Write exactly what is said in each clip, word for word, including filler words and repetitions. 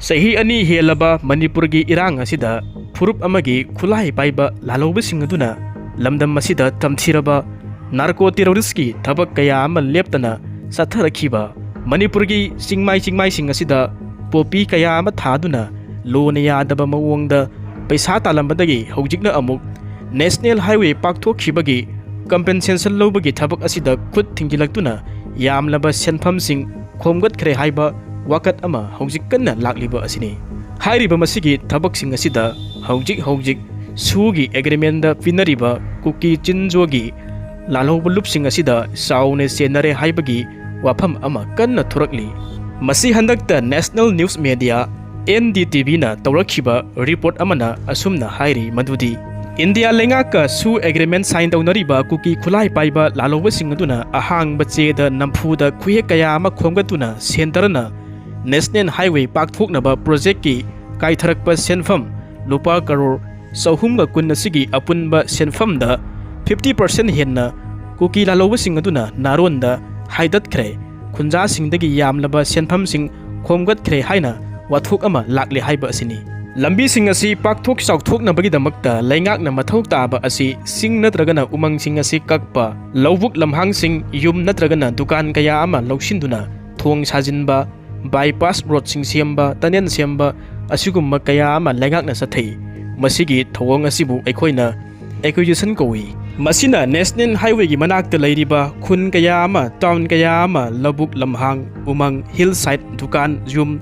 ꯆꯍꯤ ꯑꯅꯤ ꯍꯦꯜꯂꯕ ꯃꯅꯤꯄꯨꯔꯒꯤ ꯏꯔꯥꯡ ꯑꯁꯤꯗ ꯐꯨꯔꯨꯞ ꯑꯃꯒꯤ ꯈꯨꯠꯂꯥꯏ ꯄꯥꯏꯕ ꯂꯥꯜꯍꯧꯕꯁꯤꯡ ꯑꯗꯨꯅ ꯂꯝꯗꯝ ꯑꯁꯤꯗ ꯇꯝꯊꯤꯔꯕ ꯅꯥꯔꯀꯣ ꯇꯦꯔꯣꯔꯤꯁꯀꯤ ꯊꯕꯛ ꯀꯌꯥ ꯑꯃ ꯂꯦꯞꯇꯅ ꯆꯠꯊꯔꯛꯈꯤꯕ ꯃꯅꯤꯄꯨꯔꯒꯤ ꯆꯤꯡꯃꯥꯏ ꯆꯤꯡꯃꯥꯏꯁꯤꯡ ꯑꯁꯤꯗ ꯄꯣꯄꯤ ꯀꯌꯥ ꯑꯃ ꯊꯥꯗꯨꯅ ꯂꯣꯅ ꯌꯥꯗꯕ ꯃꯑꯣꯡꯗ ꯄꯩꯁꯥ ꯇꯥꯜꯂꯝꯕꯗꯒꯤ ꯍꯧꯖꯤꯛꯅ ꯑꯃꯨꯛ ꯅꯦꯁꯅꯦꯜ ꯍꯥꯏꯋꯦ ꯄꯥꯛꯊꯣꯛꯈꯤꯕꯒꯤ ꯀꯝꯄꯦꯟꯁꯦꯁꯟ ꯂꯧꯕꯒꯤ ꯊꯕꯛ ꯑꯁꯤꯗ ꯈꯨꯠ ꯊꯤꯡꯖꯤꯜꯂꯛꯇꯨꯅ ꯌꯥꯝꯂꯕ ꯁꯦꯟꯐꯝꯁꯤꯡ ꯈꯣꯝꯒꯠꯈ꯭ꯔꯦ ꯍꯥꯏꯕ ꯋꯥꯀꯠ ꯑꯃ ꯍꯧꯖꯤꯛ ꯀꯟꯅ ꯂꯥꯛꯂꯤꯕ ꯑꯁꯤꯅꯤ꯫ ꯍꯥꯏꯔꯤꯕ ꯃꯁꯤꯒꯤ ꯊꯕꯛꯁꯤꯡ ꯑꯁꯤꯗ ꯍꯧꯖꯤꯛ ꯍꯧꯖꯤꯛ ꯁꯨꯒꯤ ꯑꯦꯒ꯭ꯔꯤꯃꯦꯟꯗ ꯄꯤꯅꯔꯤꯕ ꯀꯨꯀꯤ ꯆꯤꯟꯖꯣꯒꯤ ꯂꯥꯜꯍꯧꯕ ꯂꯨꯞꯁꯤꯡ ꯑꯁꯤꯗ ꯆꯥꯎꯅ ꯆꯦꯟꯅꯔꯦ ꯍꯥꯏꯕꯒꯤ ꯋꯥꯐꯝ ꯑꯃ ꯀꯟꯅ ꯊꯣꯔꯛꯂꯤ꯫ ꯃꯁꯤ ꯍꯟꯗꯛꯇ national news media N D T ꯚꯤꯅ ꯇꯧꯔꯛꯈꯤꯕ ꯔꯤꯄꯣꯔꯠ ꯑꯃꯅ ꯑꯁꯨꯝꯅ ꯍꯥꯏꯔꯤ ꯃꯗꯨꯗꯤ, ꯏꯟꯗꯤꯌꯥ ꯂꯩꯉꯥꯛꯀ ꯁꯨ ꯑꯦꯒ꯭ꯔꯤꯃꯦꯟ ꯁꯥꯏꯟ ꯇꯧꯅꯔꯤꯕ ꯀꯨꯀꯤ ꯈꯨꯠꯂꯥꯏ ꯄꯥꯏꯕ ꯂꯥꯜꯍꯧꯕꯁꯤꯡ ꯑꯗꯨꯅ ꯑꯍꯥꯡꯕ ꯆꯦꯗ ꯅꯝꯐꯨꯗ ꯈꯨꯌꯦꯛ ꯀꯌꯥ ꯑꯃ ꯈꯣꯝꯒꯠꯇꯨꯅ ꯁꯦꯟꯇꯔꯅ ꯅꯦꯁꯅꯦꯜ ꯍꯥꯏꯋꯦ ꯄꯥꯛꯊꯣꯛꯅꯕ ꯄ꯭ꯔꯣꯖꯦꯛꯀꯤ ꯀꯥꯏꯊꯔꯛꯄ ꯁꯦꯟꯐꯝ ꯂꯨꯄꯥ ꯀꯔꯣꯔ ꯆꯍꯨꯝꯒ ꯀꯨꯟ ꯑꯁꯤꯒꯤ ꯑꯄꯨꯟꯕ ꯁꯦꯟꯐꯝꯗ ꯐꯤꯐꯇꯤ ꯄꯥꯔꯁꯦꯟ ꯍꯦꯟꯅ ꯀꯨꯀꯤ ꯂꯥꯜꯍꯧꯕꯁꯤꯡ ꯑꯗꯨꯅ ꯅꯥꯔꯣꯟꯗ ꯍꯥꯏꯗꯠꯈ꯭ꯔꯦ, ꯈꯨꯟꯖꯥꯁꯤꯡꯗꯒꯤ ꯌꯥꯝꯂꯕ ꯁꯦꯟꯐꯝꯁꯤꯡ ꯈꯣꯝꯒꯠꯈ꯭ꯔꯦ ꯍꯥꯏꯅ ꯋꯥꯊꯣꯛ ꯑꯃ ꯂꯥꯛꯂꯦ ꯍꯥꯏꯕ ꯑꯁꯤꯅꯤ꯫ ꯂꯝꯕꯤꯁꯤꯡ ꯑꯁꯤ ꯄꯥꯛꯊꯣꯛ ꯆꯥꯎꯊꯣꯛꯅꯕꯒꯤꯗꯃꯛꯇ ꯂꯩꯉꯥꯛꯅ ꯃꯊꯧ ꯇꯥꯕ ꯑꯁꯤ ꯆꯤꯡ ꯅꯠꯇ꯭ꯔꯒꯅ ꯎꯃꯪꯁꯤꯡ ꯑꯁꯤ ꯀꯛꯄ, ꯂꯧꯕꯨꯛ ꯂꯝꯍꯥꯡꯁꯤꯡ, ꯌꯨꯝ ꯅꯠꯇ꯭ꯔꯒꯅ ꯗꯨꯀꯥꯟ ꯀꯌꯥ ꯑꯃ ꯂꯧꯁꯤꯟꯗꯨꯅ ꯊꯣꯡ ꯁꯥꯖꯤꯟꯕ, ꯕꯥꯏꯄꯥꯁ ꯔꯣꯗꯁꯤꯡ ꯁꯦꯝꯕ, ꯇꯅꯦꯜ ꯁꯦꯝꯕ ꯑꯁꯤꯒꯨꯝꯕ ꯀꯌꯥ ꯑꯃ ꯂꯩꯉꯥꯛꯅ ꯆꯠꯊꯩ꯫ ꯃꯁꯤꯒꯤ ꯊꯧꯑꯣꯡ ꯑꯁꯤꯕꯨ ꯑꯩꯈꯣꯏꯅ ꯑꯦꯀ꯭ꯋꯤꯖꯤꯁꯟ ꯀꯧꯏ꯫ ꯃꯁꯤꯅ ꯅꯦꯁꯅꯦꯜ ꯍꯥꯏꯋꯦꯒꯤ ꯃꯅꯥꯛꯇ ꯂꯩꯔꯤꯕ ꯈꯨꯟ ꯀꯌꯥ ꯑꯃ, ꯇꯥꯎꯟ ꯀꯌꯥ ꯑꯃ, ꯂꯧꯕꯨꯛ ꯂꯝꯍꯥꯡ, ꯎꯃꯪ, ꯍꯤꯜ ꯁꯥꯏꯠ, ꯗꯨꯀꯥꯟ, ꯌꯨꯝ,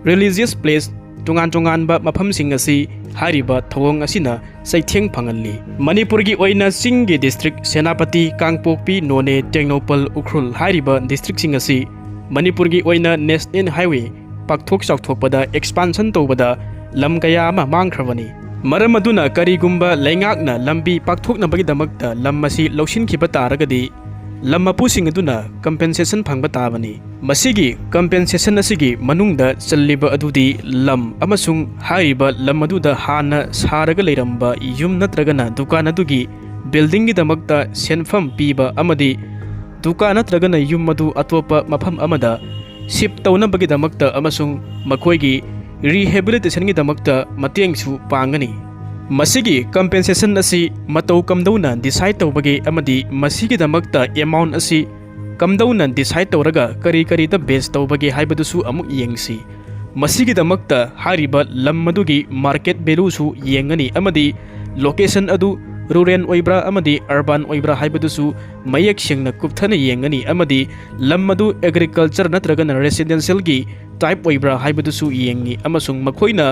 ꯔꯤꯂꯤꯖꯤꯌꯁ ꯄ꯭ꯂꯦꯁ, ꯇꯣꯉꯥꯟ ꯇꯣꯉꯥꯟꯕ ꯃꯐꯝꯁꯤꯡ ꯑꯁꯤ ꯍꯥꯏꯔꯤꯕ ꯊꯧꯑꯣꯡ ꯑꯁꯤꯅ ꯆꯩꯊꯦꯡ ꯐꯪꯍꯜꯂꯤ꯫ ꯃꯅꯤꯄꯨꯔꯒꯤ ꯑꯣꯏꯅ ꯆꯤꯡꯒꯤ ꯗꯤꯁꯇ꯭ꯔꯤꯛ ꯁꯦꯅꯥꯄꯇꯤ, ꯀꯥꯡꯄꯣꯛꯄꯤ, ꯅꯣꯅꯦ, ꯇꯦꯡꯅꯧꯄꯜ, ꯎꯈ꯭ꯔꯨꯜ ꯍꯥꯏꯔꯤꯕ ꯗꯤꯁꯇ꯭ꯔꯤꯛꯁꯤꯡ ꯑꯁꯤ ꯃꯅꯤꯄꯨꯔꯒꯤ ꯑꯣꯏꯅ ꯅꯦꯁꯅꯦꯜ ꯍꯥꯏꯋꯦ ꯄꯥꯛꯊꯣꯛ ꯆꯥꯎꯊꯣꯛꯄꯗ ꯑꯦꯛꯁꯄꯥꯟꯁꯟ ꯇꯧꯕꯗ ꯂꯝ ꯀꯌꯥ ꯑꯃ ꯃꯥꯡꯈ꯭ꯔꯕꯅꯤ꯫ ꯃꯔꯝ ꯑꯗꯨꯅ ꯀꯔꯤꯒꯨꯝꯕ ꯂꯩꯉꯥꯛꯅ ꯂꯝꯕꯤ ꯄꯥꯛꯊꯣꯛꯅꯕꯒꯤꯗꯃꯛꯇ ꯂꯝ ꯑꯁꯤ ꯂꯧꯁꯤꯟꯈꯤꯕ ꯇꯥꯔꯒꯗꯤ ꯂꯝ ꯃꯄꯨꯁꯤꯡ ꯑꯗꯨꯅ ꯀꯝꯄꯦꯟꯁꯦꯁꯟ ꯐꯪꯕ ꯇꯥꯕꯅꯤ꯫ ꯃꯁꯤꯒꯤ ꯀꯝꯄꯦꯟꯁꯦꯁꯟ ꯑꯁꯤꯒꯤ ꯃꯅꯨꯡꯗ ꯆꯜꯂꯤꯕ ꯑꯗꯨꯗꯤ ꯂꯝ ꯑꯃꯁꯨꯡ ꯍꯥꯏꯔꯤꯕ ꯂꯝ ꯑꯗꯨꯗ ꯍꯥꯟꯅ ꯁꯥꯔꯒ ꯂꯩꯔꯝꯕ ꯌꯨꯝ ꯅꯠꯇ꯭ꯔꯒꯅ ꯗꯨꯀꯥꯟ ꯑꯗꯨꯒꯤ ꯕꯤꯜꯗꯤꯡꯒꯤꯗꯃꯛꯇ ꯁꯦꯟꯐꯝ ꯄꯤꯕ ꯑꯃꯗꯤ ꯗꯨꯀꯥꯟ ꯅꯠꯇ꯭ꯔꯒꯅ ꯌꯨꯝ ꯑꯗꯨ ꯑꯇꯣꯞꯄ ꯃꯐꯝ ꯑꯃꯗ ꯁꯤꯞ ꯇꯧꯅꯕꯒꯤꯗꯃꯛꯇ ꯑꯃꯁꯨꯡ ꯃꯈꯣꯏꯒꯤ ꯔꯤꯍꯦꯕꯤꯂꯤꯇꯦꯁꯟꯒꯤꯗꯃꯛꯇ ꯃꯇꯦꯡꯁꯨ ꯄꯥꯡꯒꯅꯤ꯫ ꯃꯁꯤꯒꯤ ꯀꯝꯄꯦꯟꯁꯦꯁꯟ ꯑꯁꯤ ꯃꯇꯧ ꯀꯝꯗꯧꯅ ꯗꯤꯁꯥꯏꯠ ꯇꯧꯕꯒꯦ ꯑꯃꯗꯤ ꯃꯁꯤꯒꯤꯗꯃꯛꯇ ꯑꯦꯃꯥꯎꯟ ꯑꯁꯤ ꯀꯝꯗꯧꯅ ꯗꯤꯁꯥꯏꯠ ꯇꯧꯔꯒ ꯀꯔꯤ ꯀꯔꯤꯗ ꯕꯦꯖ ꯇꯧꯕꯒꯦ ꯍꯥꯏꯕꯗꯨꯁꯨ ꯑꯃꯨꯛ ꯌꯦꯡꯁꯤ꯫ ꯃꯁꯤꯒꯤꯗꯃꯛꯇ ꯍꯥꯏꯔꯤꯕ ꯂꯝ ꯑꯗꯨꯒꯤ ꯃꯥꯔꯀꯦꯠ ꯚꯦꯂꯨꯁꯨ ꯌꯦꯡꯒꯅꯤ ꯑꯃꯗꯤ ꯂꯣꯀꯦꯁꯟ ꯑꯗꯨ ꯔꯨꯔꯦꯜ ꯑꯣꯏꯕ꯭ꯔꯥ ꯑꯃꯗꯤ ꯑꯔꯕꯥꯟ ꯑꯣꯏꯕ꯭ꯔꯥ ꯍꯥꯏꯕꯗꯨꯁꯨ ꯃꯌꯦꯛ ꯁꯦꯡꯅ ꯀꯨꯞꯊꯅ ꯌꯦꯡꯒꯅꯤ ꯑꯃꯗꯤ ꯂꯝ ꯑꯗꯨ ꯑꯦꯒ꯭ꯔꯤꯀꯜꯆꯔ ꯅꯠꯇ꯭ꯔꯒꯅ ꯔꯦꯁꯤꯗꯦꯟꯁꯤꯌꯦꯜꯒꯤ ꯇꯥꯏꯞ ꯑꯣꯏꯕ꯭ꯔꯥ ꯍꯥꯏꯕꯗꯨꯁꯨ ꯌꯦꯡꯉꯤ ꯑꯃꯁꯨꯡ ꯃꯈꯣꯏꯅ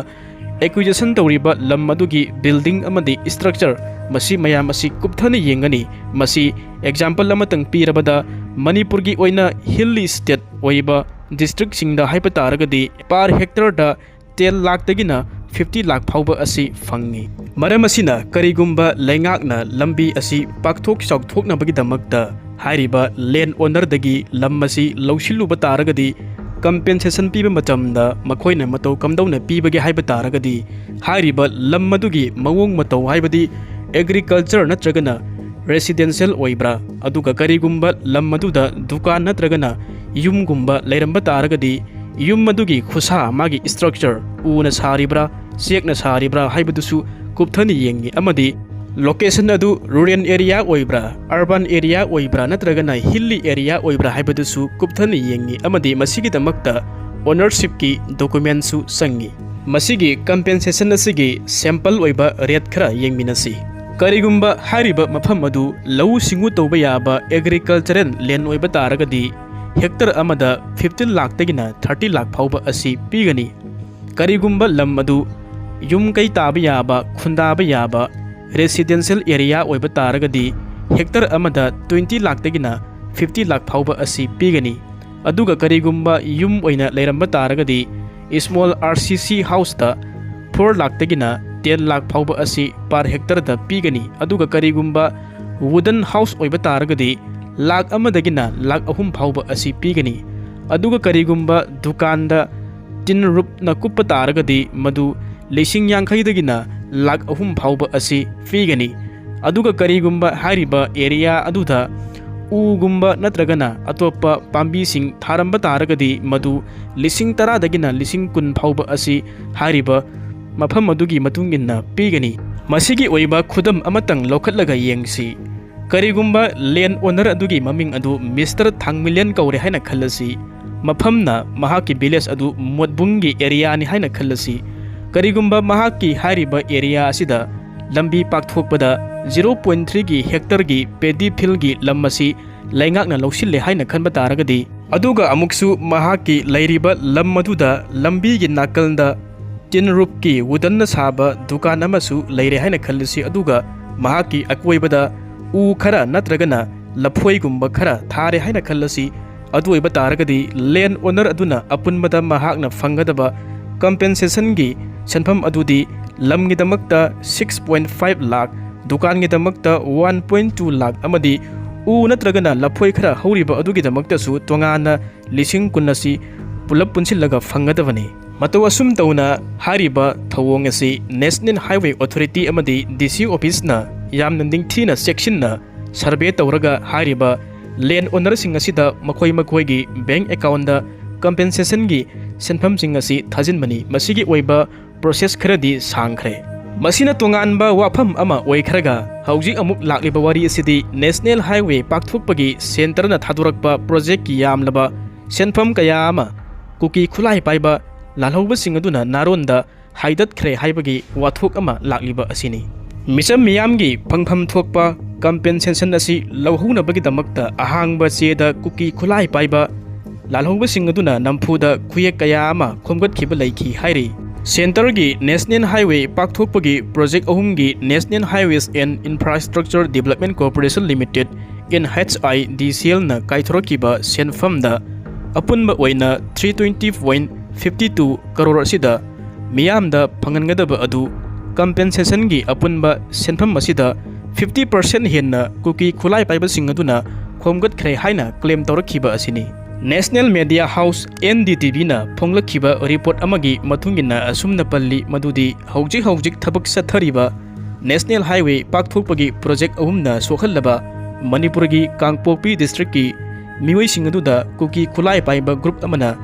ꯑꯦꯀ꯭ꯋꯤꯖꯤꯁꯟ ꯇꯧꯔꯤꯕ ꯂꯝ ꯑꯗꯨꯒꯤ ꯕꯤꯜꯗꯤꯡ ꯑꯃꯗꯤ ꯁ꯭ꯇ꯭ꯔꯛꯆꯔ, ꯃꯁꯤ ꯃꯌꯥꯝ ꯑꯁꯤ ꯀꯨꯞꯊꯅ ꯌꯦꯡꯒꯅꯤ꯫ ꯃꯁꯤ ꯑꯦꯛꯖꯥꯝꯄꯜ ꯑꯃꯇꯪ ꯄꯤꯔꯕꯗ, ꯃꯅꯤꯄꯨꯔꯒꯤ ꯑꯣꯏꯅ ꯍꯤꯜꯂꯤ ꯁ꯭ꯇꯦꯠ ꯑꯣꯏꯕ ꯗꯤꯁꯇ꯭ꯔꯤꯛꯁꯤꯡꯗ ꯍꯥꯏꯕ ꯇꯥꯔꯒꯗꯤ per hectareꯗ ten ꯂꯥꯛꯇꯒꯤꯅ fifty ꯂꯥꯛ ꯐꯥꯎꯕ ꯑꯁꯤ ꯐꯪꯉꯤ꯫ ꯃꯔꯝ ꯑꯁꯤꯅ ꯀꯔꯤꯒꯨꯝꯕ ꯂꯩꯉꯥꯛꯅ ꯂꯝꯕꯤ ꯑꯁꯤ ꯄꯥꯛꯊꯣꯛ ꯆꯥꯎꯊꯣꯛꯅꯕꯒꯤꯗꯃꯛꯇ ꯍꯥꯏꯔꯤꯕ ꯂꯦꯟ ꯑꯣꯅꯔꯗꯒꯤ ꯂꯝ ꯑꯁꯤ ꯂꯧꯁꯤꯜꯂꯨꯕ ꯇꯥꯔꯒꯗꯤ, ꯀꯝꯄꯦꯟꯁꯦꯁꯟ ꯄꯤꯕ ꯃꯇꯝꯗ ꯃꯈꯣꯏꯅ ꯃꯇꯧ ꯀꯝꯗꯧꯅ ꯄꯤꯕꯒꯦ ꯍꯥꯏꯕ ꯇꯥꯔꯒꯗꯤ, ꯍꯥꯏꯔꯤꯕ ꯂꯝ ꯑꯗꯨꯒꯤ ꯃꯑꯣꯡ ꯃꯇꯧ, ꯍꯥꯏꯕꯗꯤ ꯑꯦꯒ꯭ꯔꯤꯀꯜꯆꯔ ꯅꯠꯇ꯭ꯔꯒꯅ ꯔꯦꯁꯤꯗꯦꯟꯁꯤꯌꯦꯜ ꯑꯣꯏꯕ꯭ꯔꯥ, ꯑꯗꯨꯒ ꯀꯔꯤꯒꯨꯝꯕ ꯂꯝ ꯑꯗꯨꯗ ꯗꯨꯀꯥꯟ ꯅꯠꯇ꯭ꯔꯒꯅ ꯌꯨꯝꯒꯨꯝꯕ ꯂꯩꯔꯝꯕ ꯇꯥꯔꯒꯗꯤ, ꯌꯨꯝ ꯑꯗꯨꯒꯤ ꯈꯨꯁꯥ, ꯃꯥꯒꯤ ꯁ꯭ꯇ꯭ꯔꯛꯆꯔ, ꯎꯅ ꯁꯥꯔꯤꯕ꯭ꯔꯥ, ꯆꯦꯛꯅ ꯁꯥꯔꯤꯕ꯭ꯔꯥ ꯍꯥꯏꯕꯗꯨꯁꯨ ꯀꯨꯞꯊꯅ ꯌꯦꯡꯉꯤ ꯑꯃꯗꯤ ꯂꯣꯀꯦꯁꯟ ꯑꯗꯨ ꯔꯨꯔꯦꯜ ꯑꯦꯔꯤꯌꯥ ꯑꯣꯏꯕ꯭ꯔꯥ, ꯑꯔꯕꯥꯟ ꯑꯦꯔꯤꯌꯥ ꯑꯣꯏꯕ꯭ꯔꯥ ꯅꯠꯇ꯭ꯔꯒꯅ ꯍꯤꯜꯂꯤ ꯑꯦꯔꯤꯌꯥ ꯑꯣꯏꯕ꯭ꯔꯥ ꯍꯥꯏꯕꯗꯨꯁꯨ ꯀꯨꯞꯊꯅ ꯌꯦꯡꯉꯤ ꯑꯃꯗꯤ ꯃꯁꯤꯒꯤꯗꯃꯛꯇ ꯑꯣꯅꯔꯁꯤꯞꯀꯤ ꯗꯣꯀꯨꯃꯦꯟꯁꯨ ꯆꯪꯉꯤ꯫ ꯃꯁꯤꯒꯤ ꯀꯝꯄꯦꯟꯁꯦꯁꯟ ꯑꯁꯤꯒꯤ ꯁꯦꯝꯄꯜ ꯑꯣꯏꯕ ꯔꯦꯠ ꯈꯔ ꯌꯦꯡꯃꯤꯟꯅꯁꯤ꯫ ꯀꯔꯤꯒꯨꯝꯕ ꯍꯥꯏꯔꯤꯕ ꯃꯐꯝ ꯑꯗꯨ ꯂꯧꯎ ꯁꯤꯡꯎ ꯇꯧꯕ ꯌꯥꯕ ꯑꯦꯒ꯭ꯔꯤꯀꯜꯆꯔꯦꯜ ꯂꯦꯟ ꯑꯣꯏꯕ ꯇꯥꯔꯒꯗꯤ, ꯍꯦꯛꯇꯔ ꯑꯃꯗ fifteen ꯂꯥꯛꯇꯒꯤꯅ thirty ꯂꯥꯛ ꯐꯥꯎꯕ ꯑꯁꯤ ꯄꯤꯒꯅꯤ꯫ ꯀꯔꯤꯒꯨꯝꯕ ꯂꯝ ꯑꯗꯨ ꯌꯨꯝ ꯀꯩ ꯇꯥꯕ ꯌꯥꯕ, ꯈꯨꯟꯗꯥꯕ ꯌꯥꯕ ꯔꯦꯁꯤꯗꯦꯟꯁꯤꯌꯦꯜ ꯑꯦꯔꯤꯌꯥ ꯑꯣꯏꯕ ꯇꯥꯔꯒꯗꯤ, ꯍꯦꯛꯇꯔ ꯑꯃꯗ twenty ꯂꯥꯛꯇꯒꯤꯅ fifty ꯂꯥꯛ ꯐꯥꯎꯕ ꯑꯁꯤ ꯄꯤꯒꯅꯤ꯫ ꯑꯗꯨꯒ ꯀꯔꯤꯒꯨꯝꯕ ꯌꯨꯝ ꯑꯣꯏꯅ ꯂꯩꯔꯝꯕ ꯇꯥꯔꯒꯗꯤ, ꯁ꯭ꯃꯣꯜ ꯑꯥꯔ ꯁꯤ ꯁꯤ ꯍꯥꯎꯁꯇ four ꯂꯥꯛꯇꯒꯤꯅ ten ꯂꯥꯛ ꯐꯥꯎꯕ ꯑꯁꯤ per hectareꯗ ꯄꯤꯒꯅꯤ꯫ ꯑꯗꯨꯒ ꯀꯔꯤꯒꯨꯝꯕ ꯋꯨꯗꯟ ꯍꯥꯎꯁ ꯑꯣꯏꯕ ꯇꯥꯔꯒꯗꯤ, ꯂꯥꯛ ꯑꯃꯗꯒꯤꯅ ꯂꯥꯛ ꯑꯍꯨꯝ ꯐꯥꯎꯕ ꯑꯁꯤ ꯄꯤꯒꯅꯤ꯫ ꯑꯗꯨꯒ ꯀꯔꯤꯒꯨꯝꯕ ꯗꯨꯀꯥꯟꯗ ꯇꯤꯟ ꯔꯨꯞꯅ ꯀꯨꯞꯄ ꯇꯥꯔꯒꯗꯤ, ꯃꯗꯨ ꯂꯤꯁꯤꯡ ꯌꯥꯡꯈꯩꯗꯒꯤꯅ ꯂꯥꯛ ꯑꯍꯨꯝ ꯐꯥꯎꯕ ꯑꯁꯤ ꯄꯤꯒꯅꯤ꯫ ꯑꯗꯨꯒ ꯀꯔꯤꯒꯨꯝꯕ ꯍꯥꯏꯔꯤꯕ ꯑꯦꯔꯤꯌꯥ ꯑꯗꯨꯗ ꯎꯒꯨꯝꯕ ꯅꯠꯇ꯭ꯔꯒꯅ ꯑꯇꯣꯞꯄ ꯄꯥꯝꯕꯤꯁꯤꯡ ꯊꯥꯔꯝꯕ ꯇꯥꯔꯒꯗꯤ ꯃꯗꯨ ꯂꯤꯁꯤꯡ ꯇꯔꯥꯗꯒꯤꯅ ꯂꯤꯁꯤꯡ ꯀꯨꯟ ꯐꯥꯎꯕ ꯑꯁꯤ ꯍꯥꯏꯔꯤꯕ ꯃꯐꯝ ꯑꯗꯨꯒꯤ ꯃꯇꯨꯡ ꯏꯟꯅ ꯄꯤꯒꯅꯤ꯫ ꯃꯁꯤꯒꯤ ꯑꯣꯏꯕ ꯈꯨꯗꯝ ꯑꯃꯇꯪ ꯂꯧꯈꯠꯂꯒ ꯌꯦꯡꯁꯤ꯫ ꯀꯔꯤꯒꯨꯝꯕ land owner ꯑꯗꯨꯒꯤ ꯃꯃꯤꯡ ꯑꯗꯨ ꯃꯤꯁꯇꯔ ꯊꯥꯡꯃꯤꯂꯦꯟ ꯀꯧꯔꯦ ꯍꯥꯏꯅ ꯈꯜꯂꯁꯤ꯫ ꯃꯐꯝꯅ ꯃꯍꯥꯛꯀꯤ village ꯑꯗꯨ ꯃꯣꯠꯕꯨꯡꯒꯤ areaꯅꯤ ꯍꯥꯏꯅ ꯈꯜꯂꯁꯤ꯫ ꯀꯔꯤꯒꯨꯝꯕ ꯃꯍꯥꯛꯀꯤ ꯍꯥꯏꯔꯤꯕ area ꯑꯁꯤꯗ ꯂꯝꯕꯤ ꯄꯥꯛꯊꯣꯛꯄꯗ zero point threeꯒꯤ hectareꯒꯤ paddy fieldꯒꯤ ꯂꯝ ꯑꯁꯤ ꯂꯩꯉꯥꯛꯅ ꯂꯧꯁꯤꯜꯂꯦ ꯍꯥꯏꯅ ꯈꯟꯕ ꯇꯥꯔꯒꯗꯤ, ꯑꯗꯨꯒ ꯑꯃꯨꯛꯁꯨ ꯃꯍꯥꯛꯀꯤ ꯂꯩꯔꯤꯕ ꯂꯝ ꯑꯗꯨꯗ ꯂꯝꯕꯤꯒꯤ ꯅꯥꯀꯜꯗ tin roofꯀꯤ woodenꯅ ꯁꯥꯕ ꯗꯨꯀꯥꯟ ꯑꯃꯁꯨ ꯂꯩꯔꯦ ꯍꯥꯏꯅ ꯈꯜꯂꯁꯤ, ꯑꯗꯨꯒ ꯃꯍꯥꯛꯀꯤ ꯑꯀꯣꯏꯕꯗ ꯎ ꯈꯔ ꯅꯠꯇ꯭ꯔꯒꯅ ꯂꯐꯣꯏꯒꯨꯝꯕ ꯈꯔ ꯊꯥꯔꯦ ꯍꯥꯏꯅ ꯈꯜꯂꯁꯤ꯫ ꯑꯗꯨ ꯑꯣꯏꯕ ꯇꯥꯔꯒꯗꯤ land owner ꯑꯗꯨꯅ ꯑꯄꯨꯟꯕꯗ ꯃꯍꯥꯛꯅ ꯐꯪꯒꯗꯕ compensationꯒꯤ ꯁꯦꯟꯐꯝ ꯑꯗꯨꯗꯤ ꯂꯝꯒꯤꯗꯃꯛꯇ six point five lakh, ꯗꯨꯀꯥꯟꯒꯤꯗꯃꯛꯇ one point two lakh ꯑꯃꯗꯤ ꯎ ꯅꯠꯇ꯭ꯔꯒꯅ ꯂꯐꯣꯏ ꯈꯔ ꯍꯧꯔꯤꯕ ꯑꯗꯨꯒꯤꯗꯃꯛꯇꯁꯨ ꯇꯣꯉꯥꯟꯅ ꯂꯤꯁꯤꯡ ꯀꯨꯟ ꯑꯁꯤ ꯄꯨꯂꯞ ꯄꯨꯟꯁꯤꯜꯂꯒ ꯐꯪꯒꯗꯕꯅꯤ꯫ ꯃꯇꯧ ꯑꯁꯨꯝ ꯇꯧꯅ ꯍꯥꯏꯔꯤꯕ ꯊꯧꯑꯣꯡ ꯑꯁꯤ National Highway Authority ꯑꯃꯗꯤ D C officeꯅ ꯌꯥꯝꯅ ꯅꯤꯡꯊꯤꯅ ꯆꯦꯛꯁꯤꯟꯅ survey ꯇꯧꯔꯒ ꯍꯥꯏꯔꯤꯕ land ownerꯁꯤꯡ ꯑꯁꯤꯗ ꯃꯈꯣꯏ ꯃꯈꯣꯏꯒꯤ bank accountꯇ compensationꯒꯤ ꯁꯦꯟꯐꯝꯁꯤꯡ ꯑꯁꯤ ꯊꯥꯖꯤꯟꯕꯅꯤ꯫ ꯃꯁꯤꯒꯤ ꯑꯣꯏꯕ process ꯈꯔꯗꯤ ꯁꯥꯡꯈ꯭ꯔꯦ꯫ ꯃꯁꯤꯅ ꯇꯣꯉꯥꯟꯕ ꯋꯥꯐꯝ ꯑꯃ ꯑꯣꯏꯈ꯭ꯔꯒ, ꯍꯧꯖꯤꯛ ꯑꯃꯨꯛ ꯂꯥꯛꯂꯤꯕ ꯋꯥꯔꯤ ꯑꯁꯤꯗꯤ National Highway ꯄꯥꯛꯊꯣꯛꯄꯒꯤ centreꯅ ꯊꯥꯗꯣꯔꯛꯄ projectꯀꯤ ꯌꯥꯝꯂꯕ ꯁꯦꯟꯐꯝ ꯀꯌꯥ ꯑꯃ ꯀꯨꯀꯤ ꯈꯨꯠꯂꯥꯏ ꯄꯥꯏꯕ ꯂꯥꯜꯍꯧꯕꯁꯤꯡ ꯑꯗꯨꯅ ꯅꯥꯔꯣꯟꯗ ꯍꯥꯏꯗꯠꯈ꯭ꯔꯦ ꯍꯥꯏꯕꯒꯤ ꯋꯥꯊꯣꯛ ꯑꯃ ꯂꯥꯛꯂꯤꯕ ꯑꯁꯤꯅꯤ꯫ ꯃꯤꯆꯝ ꯃꯤꯌꯥꯝꯒꯤ ꯐꯪꯐꯝ ꯊꯣꯛꯄ compensation ꯑꯁꯤ ꯂꯧꯍꯧꯅꯕꯒꯤꯗꯃꯛꯇ ꯑꯍꯥꯡꯕ ꯆꯦꯗ ꯀꯨꯀꯤ ꯈꯨꯠꯂꯥꯏ ꯄꯥꯏꯕ ꯂꯥꯜꯍꯧꯕꯁꯤꯡ ꯑꯗꯨꯅ ꯅꯝꯐꯨꯗ ꯈꯨꯌꯦꯛ ꯀꯌꯥ ꯑꯃ ꯈꯣꯝꯒꯠꯈꯤꯕ ꯂꯩꯈꯤ ꯍꯥꯏꯔꯤ꯫ Centreꯒꯤ National Highway ꯄꯥꯛꯊꯣꯛꯄꯒꯤ project ꯑꯍꯨꯝꯒꯤ National Highways and Infrastructure Development Corporation Limited, N H I D C Lꯅ ꯀꯥꯏꯊꯣꯔꯛꯈꯤꯕ ꯁꯦꯟꯐꯝꯗ ꯑꯄꯨꯟꯕ ꯑꯣꯏꯅ three twenty point fifty two crore ꯑꯁꯤꯗ ꯃꯤꯌꯥꯝꯗ ꯐꯪꯍꯟꯒꯗꯕ ꯑꯗꯨ compensationꯒꯤ ꯑꯄꯨꯟꯕ ꯁꯦꯟꯐꯝ ꯑꯁꯤꯗ fifty percent ꯍꯦꯟꯅ ꯀꯨꯀꯤ ꯈꯨꯠꯂꯥꯏ ꯄꯥꯏꯕꯁꯤꯡ ꯑꯗꯨꯅ ꯈꯣꯝꯒꯠꯈ꯭ꯔꯦ ꯍꯥꯏꯅ claim ꯇꯧꯔꯛꯈꯤꯕ ꯑꯁꯤꯅꯤ꯫ National Media House, N D T Vꯅ ꯐꯣꯡꯂꯛꯈꯤꯕ report ꯑꯃꯒꯤ ꯃꯇꯨꯡ ꯏꯟꯅ ꯑꯁꯨꯝꯅ ꯄꯜꯂꯤ ꯃꯗꯨꯗꯤ ꯍꯧꯖꯤꯛ ꯍꯧꯖꯤꯛ ꯊꯕꯛ ꯆꯠꯊꯔꯤꯕ National Highway ꯄꯥꯛꯊꯣꯛꯄꯒꯤ project ꯑꯍꯨꯝꯅ ꯁꯣꯛꯍꯜꯂꯕ ꯃꯅꯤꯄꯨꯔꯒꯤ ꯀꯥꯡꯄꯣꯛꯄꯤ ꯗꯤꯁꯇ꯭ꯔꯤꯛꯀꯤ ꯃꯤꯑꯣꯏꯁꯤꯡ ꯑꯗꯨꯗ ꯀꯨꯀꯤ ꯈꯨꯠꯂꯥꯏ ꯄꯥꯏꯕ ꯒ꯭ꯔꯨꯞ ꯑꯃꯅ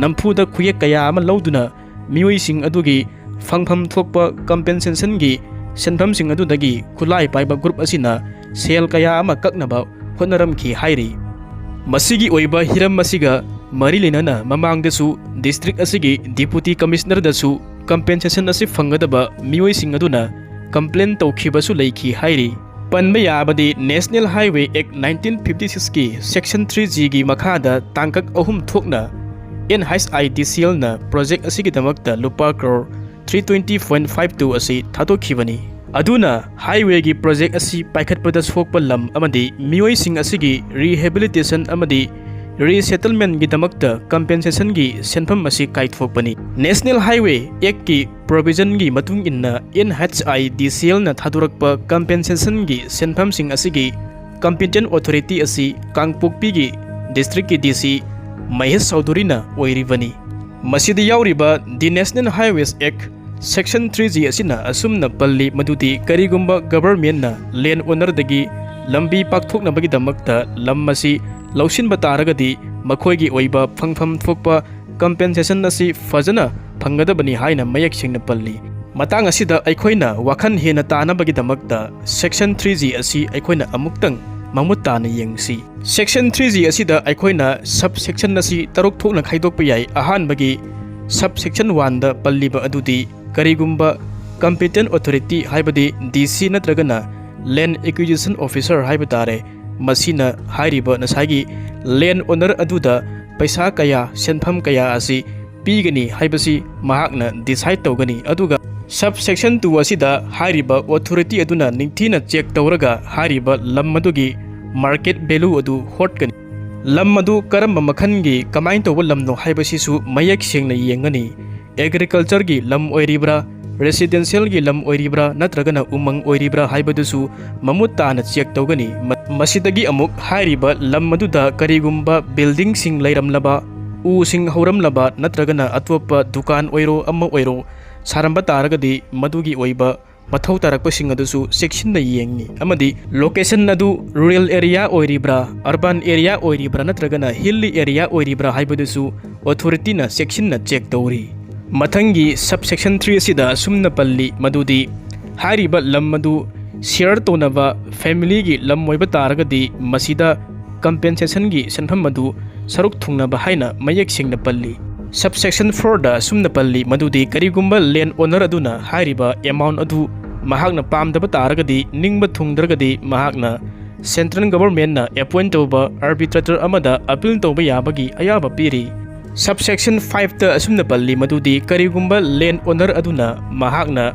ꯅꯝꯐꯨꯗ ꯈꯨꯌꯦꯛ ꯀꯌꯥ ꯑꯃ ꯂꯧꯗꯨꯅ ꯃꯤꯑꯣꯏꯁꯤꯡ ꯑꯗꯨꯒꯤ ꯐꯪꯐꯝ ꯊꯣꯛꯄ ꯀꯝꯄꯦꯟꯁꯦꯁꯟꯒꯤ ꯁꯦꯟꯐꯝꯁꯤꯡ ꯑꯗꯨꯗꯒꯤ ꯈꯨꯠꯂꯥꯏ ꯄꯥꯏꯕ ꯒ꯭ꯔꯨꯞ ꯑꯁꯤꯅ ꯁꯦꯜ ꯀꯌꯥ ꯑꯃ ꯀꯛꯅꯕ ꯍꯣꯠꯅꯔꯝꯈꯤ ꯍꯥꯏꯔꯤ꯫ ꯃꯁꯤꯒꯤ ꯑꯣꯏꯕ ꯍꯤꯔꯝ ꯑꯁꯤꯒ ꯃꯔꯤ ꯂꯩꯅꯅ ꯃꯃꯥꯡꯗꯁꯨ ꯗꯤꯁꯇ꯭ꯔꯤꯛ ꯑꯁꯤꯒꯤ ꯗꯤꯄꯨꯇꯤ ꯀꯃꯤꯁꯅꯔꯗꯁꯨ ꯀꯝꯄꯦꯟꯁꯦꯁꯟ ꯑꯁꯤ ꯐꯪꯒꯗꯕ ꯃꯤꯑꯣꯏꯁꯤꯡ ꯑꯗꯨꯅ ꯀꯝꯄ꯭ꯂꯦꯟ ꯇꯧꯈꯤꯕꯁꯨ ꯂꯩꯈꯤ ꯍꯥꯏꯔꯤ꯫ ꯄꯟꯕ ꯌꯥꯕꯗꯤ National Highway Act nineteen fifty six ꯀꯤ Section three G ꯒꯤ ꯃꯈꯥꯗ ꯇꯥꯡꯀꯛ ꯑꯍꯨꯝ ꯊꯣꯛꯅ N H I D C L ꯅ ꯄ꯭ꯔꯣꯖꯦꯛ ꯑꯁꯤꯒꯤꯗꯃꯛꯇ ꯂꯨꯄꯥ crore three twenty point five two ꯑꯁꯤ ꯊꯥꯗꯣꯛꯈꯤꯕꯅꯤ꯫ ꯑꯗꯨꯅ highway ꯒꯤ ꯄ꯭ꯔꯣꯖꯦꯛ ꯑꯁꯤ ꯄꯥꯏꯈꯠꯄꯗ ꯁꯣꯛꯄ ꯂꯝ ꯑꯃꯗꯤ ꯃꯤꯑꯣꯏꯁꯤꯡ ꯑꯁꯤꯒꯤ rehabilitation ꯑꯃꯗꯤ resettlement ꯒꯤꯗꯃꯛꯇ ꯀꯝꯄꯦꯟꯁꯦꯁꯟꯒꯤ ꯁꯦꯟꯐꯝ ꯑꯁꯤ ꯀꯥꯏꯊꯣꯛꯄꯅꯤ꯫ National Highway Act ꯀꯤ ꯄ꯭ꯔꯣꯚꯤꯖꯟꯒꯤ ꯃꯇꯨꯡ ꯏꯟꯅ N H I D C L ꯅ ꯊꯥꯗꯣꯔꯛꯄ ꯀꯝꯄꯦꯟꯁꯦꯁꯟꯒꯤ ꯁꯦꯟꯐꯝꯁꯤꯡ ꯑꯁꯤꯒꯤ competent authority ꯑꯁꯤ ꯀꯥꯡꯄꯣꯛꯄꯤꯒꯤ ꯗꯤꯁꯇ꯭ꯔꯤꯛꯀꯤ D C ꯃꯍꯦꯁ ꯆꯧꯙꯨꯔꯤꯅ ꯑꯣꯏꯔꯤꯕꯅꯤ꯫ ꯃꯁꯤꯗ ꯌꯥꯎꯔꯤꯕ The National Highways Act Section three G ꯑꯁꯤꯅ ꯑꯁꯨꯝꯅ ꯄꯜꯂꯤ ꯃꯗꯨꯗꯤ ꯀꯔꯤꯒꯨꯝꯕ government ꯅ land owner ꯗꯒꯤ ꯂꯝꯕꯤ ꯄꯥꯛꯊꯣꯛꯅꯕꯒꯤꯗꯃꯛꯇ ꯂꯝ ꯑꯁꯤ ꯂꯧꯁꯤꯟꯕ ꯇꯥꯔꯒꯗꯤ ꯃꯈꯣꯏꯒꯤ ꯑꯣꯏꯕ ꯐꯪꯐꯝ ꯊꯣꯛꯄ ꯀꯝꯄꯦꯟꯁꯦꯁꯟ ꯑꯁꯤ ꯐꯖꯅ ꯐꯪꯒꯗꯕꯅꯤ ꯍꯥꯏꯅ ꯃꯌꯦꯛ ꯁꯦꯡꯅ ꯄꯜꯂꯤ꯫ ꯃꯇꯥꯡ ꯑꯁꯤꯗ ꯑꯩꯈꯣꯏꯅ ꯋꯥꯈꯜ ꯍꯦꯟꯅ ꯇꯥꯅꯕꯒꯤꯗꯃꯛꯇ Section three G ꯑꯁꯤ ꯑꯩꯈꯣꯏꯅ ꯑꯃꯨꯛꯇꯪ ꯃꯃꯨꯠ ꯇꯥꯅ ꯌꯦꯡꯁꯤ꯫ Section three G ꯑꯁꯤꯗ ꯑꯩꯈꯣꯏꯅ sub section ꯑꯁꯤ ꯇꯔꯨꯛ ꯊꯣꯛꯅ ꯈꯥꯏꯗꯣꯛꯄ ꯌꯥꯏ꯫ ꯑꯍꯥꯟꯕꯒꯤ sub section one ꯗ ꯄꯜꯂꯤꯕ ꯑꯗꯨꯗꯤ ꯀꯔꯤꯒꯨꯝꯕ competent authority ꯍꯥꯏꯕꯗꯤ D C ꯅꯠꯇ꯭ꯔꯒꯅ land acquisition officer ꯍꯥꯏꯕ ꯇꯥꯔꯦ, ꯃꯁꯤꯅ ꯍꯥꯏꯔꯤꯕ ꯉꯁꯥꯏꯒꯤ land owner ꯑꯗꯨꯗ ꯄꯩꯁꯥ ꯀꯌꯥ, ꯁꯦꯟꯐꯝ ꯀꯌꯥ ꯑꯁꯤ ꯄꯤꯒꯅꯤ ꯍꯥꯏꯕꯁꯤ ꯃꯍꯥꯛꯅ decide ꯇꯧꯒꯅꯤ꯫ ꯑꯗꯨꯒ sub section two ꯑꯁꯤꯗ ꯍꯥꯏꯔꯤꯕ authority ꯑꯗꯨꯅ ꯅꯤꯡꯊꯤꯅ check ꯇꯧꯔꯒ ꯍꯥꯏꯔꯤꯕ ꯂꯝ ꯑꯗꯨꯒꯤ market value ꯑꯗꯨ ꯍꯣꯠꯀꯅꯤ꯫ ꯂꯝ ꯑꯗꯨ ꯀꯔꯝꯕ ꯃꯈꯜꯒꯤ, ꯀꯃꯥꯏꯅ ꯇꯧꯕ ꯂꯝꯅꯣ ꯍꯥꯏꯕꯁꯤꯁꯨ ꯃꯌꯦꯛ ꯁꯦꯡꯅ ꯌꯦꯡꯒꯅꯤ꯫ Agriculture ꯒꯤ ꯂꯝ ꯑꯣꯏꯔꯤꯕ꯭ꯔꯥ, residential ꯒꯤ ꯂꯝ ꯑꯣꯏꯔꯤꯕ꯭ꯔꯥ ꯅꯠꯇ꯭ꯔꯒꯅ ꯎꯃꯪ ꯑꯣꯏꯔꯤꯕ꯭ꯔꯥ ꯍꯥꯏꯕꯗꯨꯁꯨ ꯃꯃꯨꯠ ꯇꯥꯅ check ꯇꯧꯒꯅꯤ꯫ ꯃ-, ꯃꯁꯤꯗꯒꯤ ꯑꯃꯨꯛ ꯍꯥꯏꯔꯤꯕ ꯂꯝ ꯑꯗꯨꯗ ꯀꯔꯤꯒꯨꯝꯕ building ꯁꯤꯡ ꯂꯩꯔꯝꯂꯕ, ꯎꯁꯤꯡ ꯍꯧꯔꯝꯂꯕ ꯅꯠꯇ꯭ꯔꯒꯅ ꯑꯇꯣꯞꯄ ꯗꯨꯀꯥꯟ ꯑꯣꯏꯔꯣ ꯑꯃ ꯑꯣꯏꯔꯣ ꯁꯥꯔꯝꯕ ꯇꯥꯔꯒꯗꯤ ꯃꯗꯨꯒꯤ ꯑꯣꯏꯕ ꯃꯊꯧ ꯇꯥꯔꯛꯄꯁꯤꯡ ꯑꯗꯨꯁꯨ ꯆꯦꯛꯁꯤꯟꯅ ꯌꯦꯡꯉꯤ ꯑꯃꯗꯤ location ꯑꯗꯨ rural area ꯑꯣꯏꯔꯤꯕ꯭ꯔꯥ, urban area ꯑꯣꯏꯔꯤꯕ꯭ꯔꯥ ꯅꯠꯇ꯭ꯔꯒꯅ hilly area ꯑꯣꯏꯔꯤꯕ꯭ꯔꯥ ꯍꯥꯏꯕꯗꯨꯁꯨ authority ꯅ ꯆꯦꯛꯁꯤꯟꯅ check ꯇꯧꯔꯤ꯫ ꯃꯊꯪꯒꯤ sub section three ꯑꯁꯤꯗ ꯑꯁꯨꯝꯅ ꯄꯜꯂꯤ ꯃꯗꯨꯗꯤ ꯍꯥꯏꯔꯤꯕ ꯂꯝ ꯑꯗꯨ share ꯇꯧꯅꯕ family ꯒꯤ ꯂꯝ ꯑꯣꯏꯕ ꯇꯥꯔꯒꯗꯤ ꯃꯁꯤꯗ compensation ꯒꯤ ꯁꯦꯟꯐꯝ ꯑꯗꯨ ꯁꯔꯨꯛ ꯊꯨꯡꯅꯕ ꯍꯥꯏꯅ ꯃꯌꯦꯛ ꯁꯦꯡꯅ ꯄꯜꯂꯤ꯫ Sub section four ꯗ ꯑꯁꯨꯝꯅ ꯄꯜꯂꯤ ꯃꯗꯨꯗꯤ ꯀꯔꯤꯒꯨꯝꯕ land owner ꯑꯗꯨꯅ ꯍꯥꯏꯔꯤꯕ amount ꯑꯗꯨ ꯃꯍꯥꯛꯅ ꯄꯥꯝꯗꯕ ꯇꯥꯔꯒꯗꯤ, ꯅꯤꯡꯕ ꯊꯨꯡꯗ꯭ꯔꯒꯗꯤ ꯃꯍꯥꯛꯅ central government ꯅ appoint ꯇꯧꯕ arbitrator ꯑꯃꯗ appeal ꯇꯧꯕ ꯌꯥꯕꯒꯤ ꯑꯌꯥꯕ ꯄꯤꯔꯤ꯫ Sub section five ꯇ ꯑꯁꯨꯝꯅ ꯄꯜꯂꯤ ꯃꯗꯨꯗꯤ ꯀꯔꯤꯒꯨꯝꯕ land owner ꯑꯗꯨꯅ ꯃꯍꯥꯛꯅ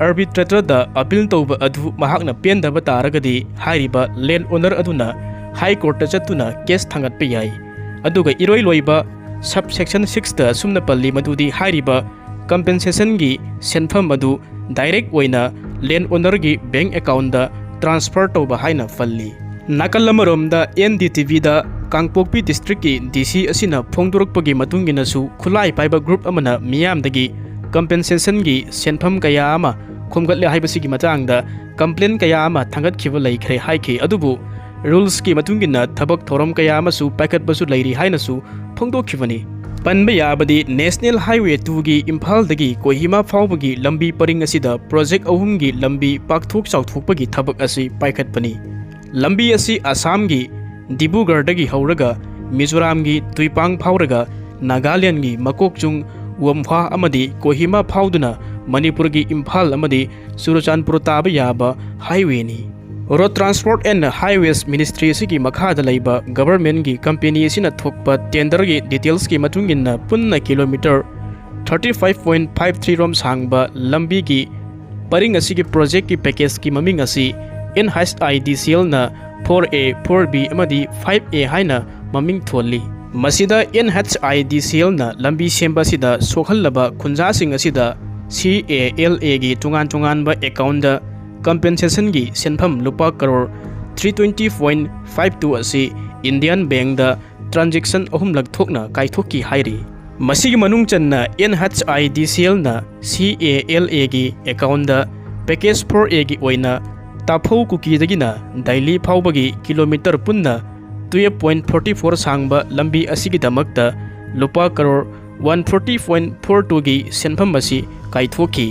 arbitrator ꯗ appeal ꯇꯧꯕ ꯑꯗꯨ ꯃꯍꯥꯛꯅ ꯄꯦꯟꯗꯕ ꯇꯥꯔꯒꯗꯤ ꯍꯥꯏꯔꯤꯕ land owner ꯑꯗꯨꯅ High Court ꯇ ꯆꯠꯇꯨꯅ case ꯊꯥꯡꯒꯠꯄ ꯌꯥꯏ꯫ ꯑꯗꯨꯒ ꯏꯔꯣꯏ ꯂꯣꯏꯕ sub section six ꯇ ꯑꯁꯨꯝꯅ ꯄꯜꯂꯤ ꯃꯗꯨꯗꯤ ꯍꯥꯏꯔꯤꯕ compensation ꯒꯤ ꯁꯦꯟꯐꯝ ꯑꯗꯨ direct ꯑꯣꯏꯅ land owner ꯒꯤ bank account ꯗ transfer ꯇꯧꯕ ꯍꯥꯏꯅ ꯄꯜꯂꯤ꯫ ꯅꯥꯀꯜ ꯑꯃꯔꯣꯝꯗ N D T V ꯗ ꯀꯥꯡꯄꯣꯛꯄꯤ district ꯀꯤ D C ꯑꯁꯤꯅ ꯐꯣꯡꯗꯣꯔꯛꯄꯒꯤ ꯃꯇꯨꯡ ꯏꯟꯅꯁꯨ ꯈꯨꯠꯂꯥꯏ ꯄꯥꯏꯕ group ꯑꯃꯅ ꯃꯤꯌꯥꯝꯗꯒꯤ compensation ꯒꯤ ꯁꯦꯟꯐꯝ ꯀꯌꯥ ꯑꯃ ꯈꯣꯝꯒꯠꯂꯦ ꯍꯥꯏꯕꯁꯤꯒꯤ ꯃꯇꯥꯡꯗ complaint ꯀꯌꯥ ꯑꯃ ꯊꯥꯡꯒꯠꯈꯤꯕ ꯂꯩꯈ꯭ꯔꯦ ꯍꯥꯏꯈꯤ꯫ ꯑꯗꯨꯕꯨ rules ꯀꯤ ꯃꯇꯨꯡ ꯏꯟꯅ ꯊꯕꯛ ꯊꯧꯔꯝ ꯀꯌꯥ ꯑꯃꯁꯨ ꯄꯥꯏꯈꯠꯄꯁꯨ ꯂꯩꯔꯤ ꯍꯥꯏꯅꯁꯨ ꯐꯣꯡꯗꯣꯛꯈꯤꯕꯅꯤ꯫ ꯄꯟꯕ ꯌꯥꯕꯗꯤ National Highway two ꯒꯤ ꯏꯝꯐꯥꯜꯗꯒꯤ ꯀꯣꯍꯤꯃꯥ ꯐꯥꯎꯕꯒꯤ ꯂꯝꯕꯤ ꯄꯔꯤꯡ ꯑꯁꯤꯗ project ꯑꯍꯨꯝꯒꯤ ꯂꯝꯕꯤ ꯄꯥꯛꯊꯣꯛ ꯆꯥꯎꯊꯣꯛꯄꯒꯤ ꯊꯕꯛ ꯑꯁꯤ ꯄꯥꯏꯈꯠꯄꯅꯤ꯫ ꯂꯝꯕꯤ ꯑꯁꯤ ꯑꯁꯥꯝꯒꯤ ꯗꯤꯕꯨꯒꯔꯗꯒꯤ ꯍꯧꯔꯒ ꯃꯤꯖꯣꯔꯥꯝꯒꯤ ꯇꯨꯏꯄꯥꯡ ꯐꯥꯎꯔꯒ ꯅꯥꯒꯥꯂꯦꯟꯒꯤ ꯃꯀꯣꯛꯆꯨꯡ ꯋꯝꯐꯥ ꯑꯃꯗꯤ ꯀꯣꯍꯤꯃꯥ ꯐꯥꯎꯗꯨꯅ ꯃꯅꯤꯄꯨꯔꯒꯤ ꯏꯝꯐꯥꯜ ꯑꯃꯗꯤ ꯆꯨꯔꯆꯥꯟꯄꯨꯔ ꯇꯥꯕ ꯌꯥꯕ highway ꯅꯤ꯫ Road Transport and Highways Ministry ꯑꯁꯤꯒꯤ ꯃꯈꯥꯗ ꯂꯩꯕ government ꯒꯤ company ꯑꯁꯤꯅ ꯊꯣꯛꯄ tender ꯒꯤ details ꯀꯤ ꯃꯇꯨꯡ ꯏꯟꯅ ꯄꯨꯟꯅ kilometre thirty five point five three ꯔꯣꯝ ꯁꯥꯡꯕ ꯂꯝꯕꯤꯒꯤ ꯄꯔꯤꯡ ꯑꯁꯤꯒꯤ project ꯀꯤ package ꯀꯤ ꯃꯃꯤꯡ ꯑꯁꯤ N H I D C L ꯅ four A, four B ꯑꯃꯗꯤ five A ꯍꯥꯏꯅ ꯃꯃꯤꯡ ꯊꯣꯜꯂꯤ꯫ ꯃꯁꯤꯗ N H I D C L ꯅ ꯂꯝꯕꯤ ꯁꯦꯝꯕ ꯑꯁꯤꯗ ꯁꯣꯛꯍꯜꯂꯕ ꯈꯨꯟꯖꯥꯁꯤꯡ ꯑꯁꯤꯗ C A L A ꯒꯤ ꯇꯣꯉꯥꯟ ꯇꯣꯉꯥꯟꯕ account ꯗ compensation ꯒꯤ ꯁꯦꯟꯐꯝ ꯂꯨꯄꯥ crore three twenty point five two ꯑꯁꯤ Indian Bank ꯗ transaction ꯑꯍꯨꯝꯂꯛ ꯊꯣꯛꯅ ꯀꯥꯏꯊꯣꯛꯈꯤ ꯍꯥꯏꯔꯤ꯫ ꯃꯁꯤꯒꯤ ꯃꯅꯨꯡ ꯆꯟꯅ N H I D C L ꯅ C A L A ꯒꯤ account the Package four A ꯒꯤ ꯑꯣꯏꯅ ꯇꯥꯐꯧ ꯀꯨꯀꯤꯗꯒꯤꯅ ꯗꯥꯏꯂꯤ ꯐꯥꯎꯕꯒꯤ ꯀꯤꯂꯣꯃꯤꯇꯔ ꯄꯨꯟꯅ twelve point forty four ꯁꯥꯡꯕ ꯂꯝꯕꯤ ꯑꯁꯤꯒꯤꯗꯃꯛꯇ ꯂꯨꯄꯥ crore one forty point four two ꯒꯤ ꯁꯦꯟꯐꯝ ꯑꯁꯤ ꯀꯥꯏꯊꯣꯛꯈꯤ꯫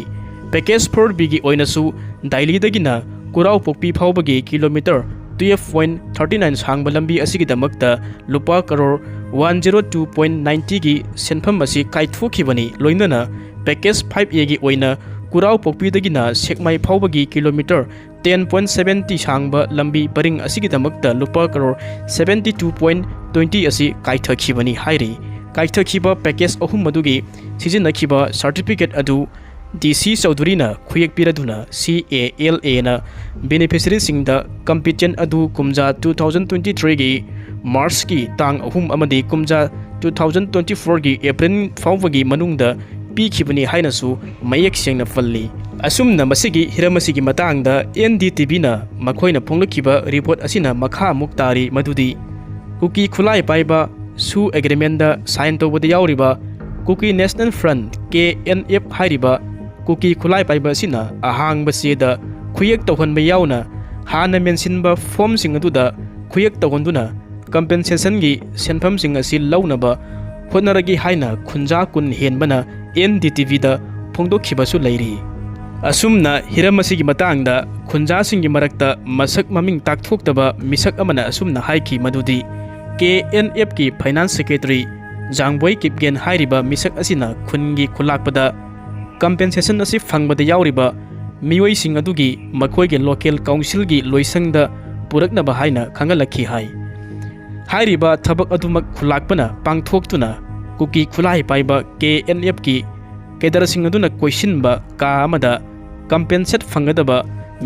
Package four B ꯒꯤ ꯑꯣꯏꯅꯁꯨ ꯗꯥꯏꯂꯤꯗꯒꯤꯅ ꯀꯨꯔꯥꯎꯄꯣꯛꯄꯤ ꯐꯥꯎꯕꯒꯤ kilometre twelve point thirty nine ꯁꯥꯡꯕ ꯂꯝꯕꯤ ꯑꯁꯤꯒꯤꯗꯃꯛꯇ ꯂꯨꯄꯥ crore one zero two point ninety ꯒꯤ ꯁꯦꯟꯐꯝ ꯑꯁꯤ ꯀꯥꯏꯊꯣꯛꯈꯤꯕꯅꯤ꯫ ꯂꯣꯏꯅꯅ Package five A ꯒꯤ ꯑꯣꯏꯅ ꯀꯨꯔꯥꯎꯄꯣꯛꯄꯤꯗꯒꯤꯅ ꯁꯦꯛꯃꯥꯏ ꯐꯥꯎꯕꯒꯤ ꯀꯤꯂꯣꯃꯤꯇꯔ ten point seventy ꯁꯥꯡꯕ ꯂꯝꯕꯤ ꯄꯔꯤꯡ ꯑꯁꯤꯒꯤꯗꯃꯛꯇ ꯂꯨꯄꯥ crore seventy two point twenty ꯑꯁꯤ ꯀꯥꯏꯊꯈꯤꯕꯅꯤ ꯍꯥꯏꯔꯤ꯫ ꯀꯥꯏꯊꯈꯤꯕ package ꯑꯍꯨꯝ ꯑꯗꯨꯒꯤ ꯁꯤꯖꯤꯟꯅꯈꯤꯕ certificate ꯑꯗꯨ ꯗꯤ ꯁꯤ ꯆꯧꯙꯨꯔꯤꯅ ꯈꯨꯌꯦꯛ ꯄꯤꯔꯗꯨꯅ C A L A ꯅ beneficiaryꯁꯤꯡꯗ compensation ꯑꯗꯨ ꯀꯨꯝꯖꯥ two thousand twenty three ꯒꯤ March ꯀꯤ ꯇꯥꯡ ꯑꯍꯨꯝ ꯑꯃꯗꯤ ꯀꯨꯝꯖꯥ two thousand twenty four ꯒꯤ April ꯐꯥꯎꯕꯒꯤ ꯃꯅꯨꯡꯗ ꯄꯤꯈꯤꯕꯅꯤ ꯍꯥꯏꯅꯁꯨ ꯃꯌꯦꯛ ꯁꯦꯡꯅ ꯄꯜꯂꯤ꯫ ꯑꯁꯨꯝꯅ ꯃꯁꯤꯒꯤ ꯍꯤꯔꯝ ꯑꯁꯤꯒꯤ ꯃꯇꯥꯡꯗ N D T V ꯅ ꯃꯈꯣꯏꯅ ꯐꯣꯡꯂꯛꯈꯤꯕ report ꯑꯁꯤꯅ ꯃꯈꯥ ꯑꯃꯨꯛ ꯇꯥꯔꯤ ꯃꯗꯨꯗꯤ ꯀꯨꯀꯤ ꯈꯨꯠꯂꯥꯏ ꯄꯥꯏꯕ SoO agreement ꯗ sign ꯇꯧꯕꯗ ꯌꯥꯎꯔꯤꯕ Kuki National Front, K N F ꯍꯥꯏꯔꯤꯕ ꯀꯨꯀꯤ ꯈꯨꯠꯂꯥꯏ ꯄꯥꯏꯕ ꯑꯁꯤꯅ ꯑꯍꯥꯡꯕ ꯆꯦꯗ ꯈꯨꯌꯦꯛ ꯇꯧꯍꯟꯕ ꯌꯥꯎꯅ ꯍꯥꯟꯅ ꯃꯦꯟꯁꯤꯟꯕ formꯁꯤꯡ ꯑꯗꯨꯗ ꯈꯨꯌꯦꯛ ꯇꯧꯍꯟꯗꯨꯅ compensationꯒꯤ ꯁꯦꯟꯐꯝꯁꯤꯡ ꯑꯁꯤ ꯂꯧꯅꯕ ꯍꯣꯠꯅꯔꯒꯦ ꯍꯥꯏꯅ ꯈꯨꯟꯖꯥ ꯀꯨꯟ ꯍꯦꯟꯕꯅ N D T V ꯗ ꯐꯣꯡꯗꯣꯛꯈꯤꯕꯁꯨ ꯂꯩꯔꯤ꯫ ꯑꯁꯨꯝꯅ ꯍꯤꯔꯝ ꯑꯁꯤꯒꯤ ꯃꯇꯥꯡꯗ ꯈꯨꯟꯖꯥꯁꯤꯡꯒꯤ ꯃꯔꯛꯇ ꯃꯁꯛ ꯃꯃꯤꯡ ꯇꯥꯛꯊꯣꯛꯇꯕ ꯃꯤꯁꯛ ꯑꯃꯅ ꯑꯁꯨꯝꯅ ꯍꯥꯏꯈꯤ ꯃꯗꯨꯗꯤ K N F ꯀꯤ finance secretary ꯖꯥꯡꯕꯣꯏ ꯀꯤꯞꯒꯦꯟ ꯍꯥꯏꯔꯤꯕ ꯃꯤꯁꯛ ꯑꯁꯤꯅ ꯈꯨꯟꯒꯤ ꯈꯨꯂꯥꯛꯄꯗ compensation ꯑꯁꯤ ꯐꯪꯕꯗ ꯌꯥꯎꯔꯤꯕ ꯃꯤꯑꯣꯏꯁꯤꯡ ꯑꯗꯨꯒꯤ ꯃꯈꯣꯏꯒꯤ local councilꯒꯤ ꯂꯣꯏꯁꯪꯗ ꯄꯨꯔꯛꯅꯕ ꯍꯥꯏꯅ ꯈꯪꯍꯜꯂꯛꯈꯤ ꯍꯥꯏ꯫ ꯍꯥꯏꯔꯤꯕ ꯊꯕꯛ ꯑꯗꯨꯃꯛ ꯈꯨꯂꯥꯛꯄꯅ ꯄꯥꯡꯊꯣꯛꯇꯨꯅ ꯀꯨꯀꯤ ꯈꯨꯠꯂꯥꯏ ꯄꯥꯏꯕ K N F ꯀꯤ cadreꯁꯤꯡ ꯑꯗꯨꯅ ꯀꯣꯏꯁꯤꯟꯕ ꯀꯥ ꯑꯃꯗ compensate ꯐꯪꯒꯗꯕ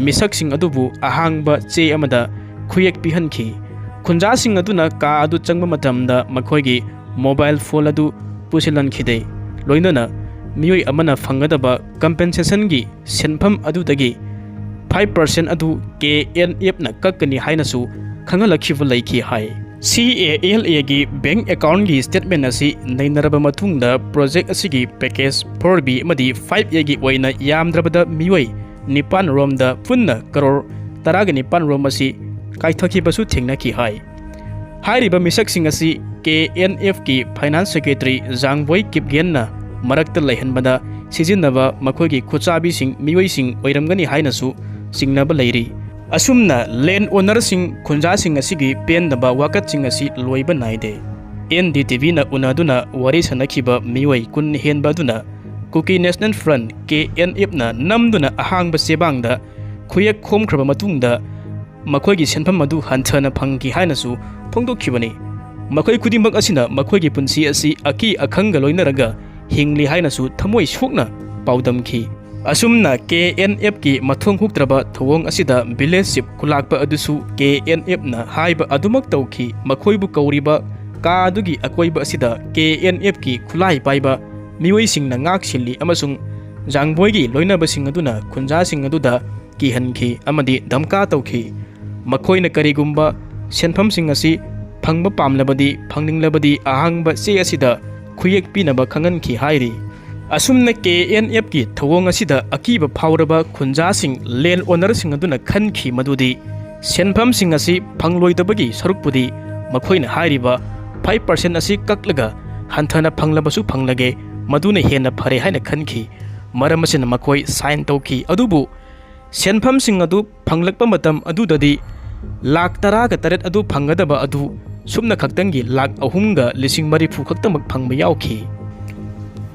ꯃꯤꯁꯛꯁꯤꯡ ꯑꯗꯨꯕꯨ ꯑꯍꯥꯡꯕ ꯆꯦ ꯑꯃꯗ ꯈꯨꯌꯦꯛ ꯄꯤꯍꯟꯈꯤ꯫ ꯈꯨꯟꯖꯥꯁꯤꯡ ꯑꯗꯨꯅ ꯀꯥ ꯑꯗꯨ ꯆꯪꯕ ꯃꯇꯝꯗ ꯃꯈꯣꯏꯒꯤ mobile phone ꯑꯗꯨ ꯄꯨꯁꯤꯜꯍꯟꯈꯤꯗꯦ꯫ ꯂꯣꯏꯅꯅ ꯃꯤꯑꯣꯏ ꯑꯃꯅ ꯐꯪꯒꯗꯕ compensationꯒꯤ ꯁꯦꯟꯐꯝ ꯑꯗꯨꯗꯒꯤ five percent ꯑꯗꯨ K N F ꯅ ꯀꯛꯀꯅꯤ ꯍꯥꯏꯅꯁꯨ ꯈꯪꯍꯜꯂꯛꯈꯤꯕ ꯂꯩꯈꯤ ꯍꯥꯏ꯫ C A L A ꯒꯤ bank accountꯒꯤ statement ꯑꯁꯤ ꯅꯩꯅꯔꯕ ꯃꯇꯨꯡꯗ project ꯑꯁꯤꯒꯤ package four B ꯑꯃꯗꯤ five A ꯒꯤ ꯑꯣꯏꯅ ꯌꯥꯝꯗ꯭ꯔꯕꯗ ꯃꯤꯑꯣꯏ ꯅꯤꯄꯥꯟ ꯔꯣꯝꯗ ꯄꯨꯟꯅ ꯀꯔꯣꯔ ꯇꯔꯥꯒ ꯅꯤꯄꯥꯟ ꯔꯣꯝ ꯑꯁꯤ ꯀꯥꯏꯊꯈꯤꯕꯁꯨ ꯊꯦꯡꯅꯈꯤ ꯍꯥꯏ꯫ ꯍꯥꯏꯔꯤꯕ ꯃꯤꯁꯛꯁꯤꯡ ꯑꯁꯤ ꯀꯦ ꯑꯦꯟ ꯑꯦꯐꯀꯤ ꯐꯥꯏꯅꯥꯟꯁ ꯁꯦꯀ꯭ꯔꯦꯇꯔꯤ ꯖꯥꯡꯕꯣꯏ ꯀꯤꯞꯒꯦꯟꯅ ꯃꯔꯛꯇ ꯂꯩꯍꯟꯕꯗ ꯁꯤꯖꯤꯟꯅꯕ ꯃꯈꯣꯏꯒꯤ ꯈꯨꯠꯆꯥꯕꯤꯁꯤꯡ, ꯃꯤꯑꯣꯏꯁꯤꯡ ꯑꯣꯏꯔꯝꯒꯅꯤ ꯍꯥꯏꯅꯁꯨ ꯆꯤꯡꯅꯕ ꯂꯩꯔꯤ꯫ ꯑꯁꯨꯝꯅ ꯂꯦꯟ ꯑꯣꯅꯔꯁꯤꯡ, ꯈꯨꯟꯖꯥꯁꯤꯡ ꯑꯁꯤꯒꯤ ꯄꯦꯟꯗꯕ ꯋꯥꯀꯠꯁꯤꯡ ꯑꯁꯤ ꯂꯣꯏꯕ ꯅꯥꯏꯗꯦ꯫ ꯑꯦꯟ ꯗꯤ ꯇꯤ ꯚꯤꯅ ꯎꯅꯗꯨꯅ ꯋꯥꯔꯤ ꯁꯥꯅꯈꯤꯕ ꯃꯤꯑꯣꯏ ꯀꯨꯟ ꯍꯦꯟꯕ ꯑꯗꯨꯅ ꯀꯨꯀꯤ ꯅꯦꯁꯅꯦꯜ ꯐ꯭ꯔꯟꯠ, ꯀꯦ ꯑꯦꯟ ꯑꯦꯐꯅ ꯅꯝꯗꯨꯅ ꯑꯍꯥꯡꯕ ꯆꯦꯕꯥꯡꯗ ꯈꯨꯌꯦꯛ ꯈꯣꯝꯈ꯭ꯔꯕ ꯃꯇꯨꯡꯗ ꯃꯈꯣꯏꯒꯤ ꯁꯦꯟꯐꯝ ꯑꯗꯨ ꯍꯟꯊꯅ ꯐꯪꯈꯤ ꯍꯥꯏꯅꯁꯨ ꯐꯣꯡꯗꯣꯛꯈꯤꯕꯅꯤ꯫ ꯃꯈꯣꯏ ꯈꯨꯗꯤꯡꯃꯛ ꯑꯁꯤꯅ ꯃꯈꯣꯏꯒꯤ ꯄꯨꯟꯁꯤ ꯑꯁꯤ ꯑꯀꯤ ꯑꯈꯪꯒ ꯂꯣꯏꯅꯔꯒ ꯍꯤꯡꯂꯤ ꯍꯥꯏꯅꯁꯨ ꯊꯃꯣꯏ ꯁꯣꯛꯅ ꯄꯥꯎꯗꯝꯈꯤ꯫ ꯑꯁꯨꯝꯅ ꯀꯦ ꯑꯦꯟ ꯑꯦꯐꯀꯤ ꯃꯊꯣꯡ ꯍꯨꯛꯇ꯭ꯔꯕ ꯊꯧꯑꯣꯡ ꯑꯁꯤꯗ ꯚꯤꯂꯦꯖ ꯆꯤꯐ ꯈꯨꯂꯥꯛꯄ ꯑꯗꯨꯁꯨ ꯀꯦ ꯑꯦꯟ ꯑꯦꯐꯅ ꯍꯥꯏꯕ ꯑꯗꯨꯃꯛ ꯇꯧꯈꯤ꯫ ꯃꯈꯣꯏꯕꯨ ꯀꯧꯔꯤꯕ ꯀꯥ ꯑꯗꯨꯒꯤ ꯑꯀꯣꯏꯕ ꯑꯁꯤꯗ ꯀꯦ ꯑꯦꯟ ꯑꯦꯐꯀꯤ ꯈꯨꯠꯂꯥꯏ ꯄꯥꯏꯕ ꯃꯤꯑꯣꯏꯁꯤꯡꯅ ꯉꯥꯛ ꯁꯤꯜꯂꯤ ꯑꯃꯁꯨꯡ ꯖꯥꯡꯕꯣꯏꯒꯤ ꯂꯣꯏꯅꯕꯁꯤꯡ ꯑꯗꯨꯅ ꯈꯨꯟꯖꯥꯁꯤꯡ ꯑꯗꯨꯗ ꯀꯤꯍꯟꯈꯤ ꯑꯃꯗꯤ ꯙꯝꯀꯥ ꯇꯧꯈꯤ꯫ ꯃꯈꯣꯏꯅ ꯀꯔꯤꯒꯨꯝꯕ ꯁꯦꯟꯐꯝꯁꯤꯡ ꯑꯁꯤ ꯐꯪꯕ ꯄꯥꯝꯂꯕꯗꯤ, ꯐꯪꯅꯤꯡꯂꯕꯗꯤ ꯑꯍꯥꯡꯕ ꯆꯦ ꯑꯁꯤꯗ ꯈꯨꯌꯦꯛ ꯄꯤꯅꯕ ꯈꯪꯍꯟꯈꯤ ꯍꯥꯏꯔꯤ꯫ ꯑꯁꯨꯝꯅ ꯀꯦ ꯑꯦꯟ ꯑꯦꯐꯀꯤ ꯊꯧꯑꯣꯡ ꯑꯁꯤꯗ ꯑꯀꯤꯕ ꯐꯥꯎꯔꯕ ꯈꯨꯟꯖꯥꯁꯤꯡ, ꯂꯦꯟ ꯑꯣꯅꯔꯁꯤꯡ ꯑꯗꯨꯅ ꯈꯟꯈꯤ ꯃꯗꯨꯗꯤ ꯁꯦꯟꯐꯝꯁꯤꯡ ꯑꯁꯤ ꯐꯪꯂꯣꯏꯗꯕꯒꯤ ꯁꯔꯨꯛꯄꯨꯗꯤ ꯃꯈꯣꯏꯅ ꯍꯥꯏꯔꯤꯕ ꯐꯥꯏꯚ ꯄꯥꯔꯁꯦꯟ ꯑꯁꯤ ꯀꯛꯂꯒ ꯍꯟꯊꯅ ꯐꯪꯂꯕꯁꯨ ꯐꯪꯂꯒꯦ, ꯃꯗꯨꯅ ꯍꯦꯟꯅ ꯐꯔꯦ ꯍꯥꯏꯅ ꯈꯟꯈꯤ꯫ ꯃꯔꯝ ꯑꯁꯤꯅ ꯃꯈꯣꯏ ꯁꯥꯏꯟ ꯇꯧꯈꯤ꯫ ꯑꯗꯨꯕꯨ ꯁꯦꯟꯐꯝꯁꯤꯡ ꯑꯗꯨ ꯐꯪꯂꯛꯄ ꯃꯇꯝ ꯑꯗꯨꯗꯗꯤ ꯂꯥꯈ ꯇꯔꯥꯒ ꯇꯔꯦꯠ ꯑꯗꯨ ꯐꯪꯒꯗꯕ ꯑꯗꯨ ꯁꯨꯞꯅ ꯈꯛꯇꯪꯒꯤ ꯂꯥꯈ ꯑꯍꯨꯝꯒ ꯂꯤꯁꯤꯡ ꯃꯔꯤꯐꯨ ꯈꯛꯇꯃꯛ ꯐꯪꯕ ꯌꯥꯎꯈꯤ꯫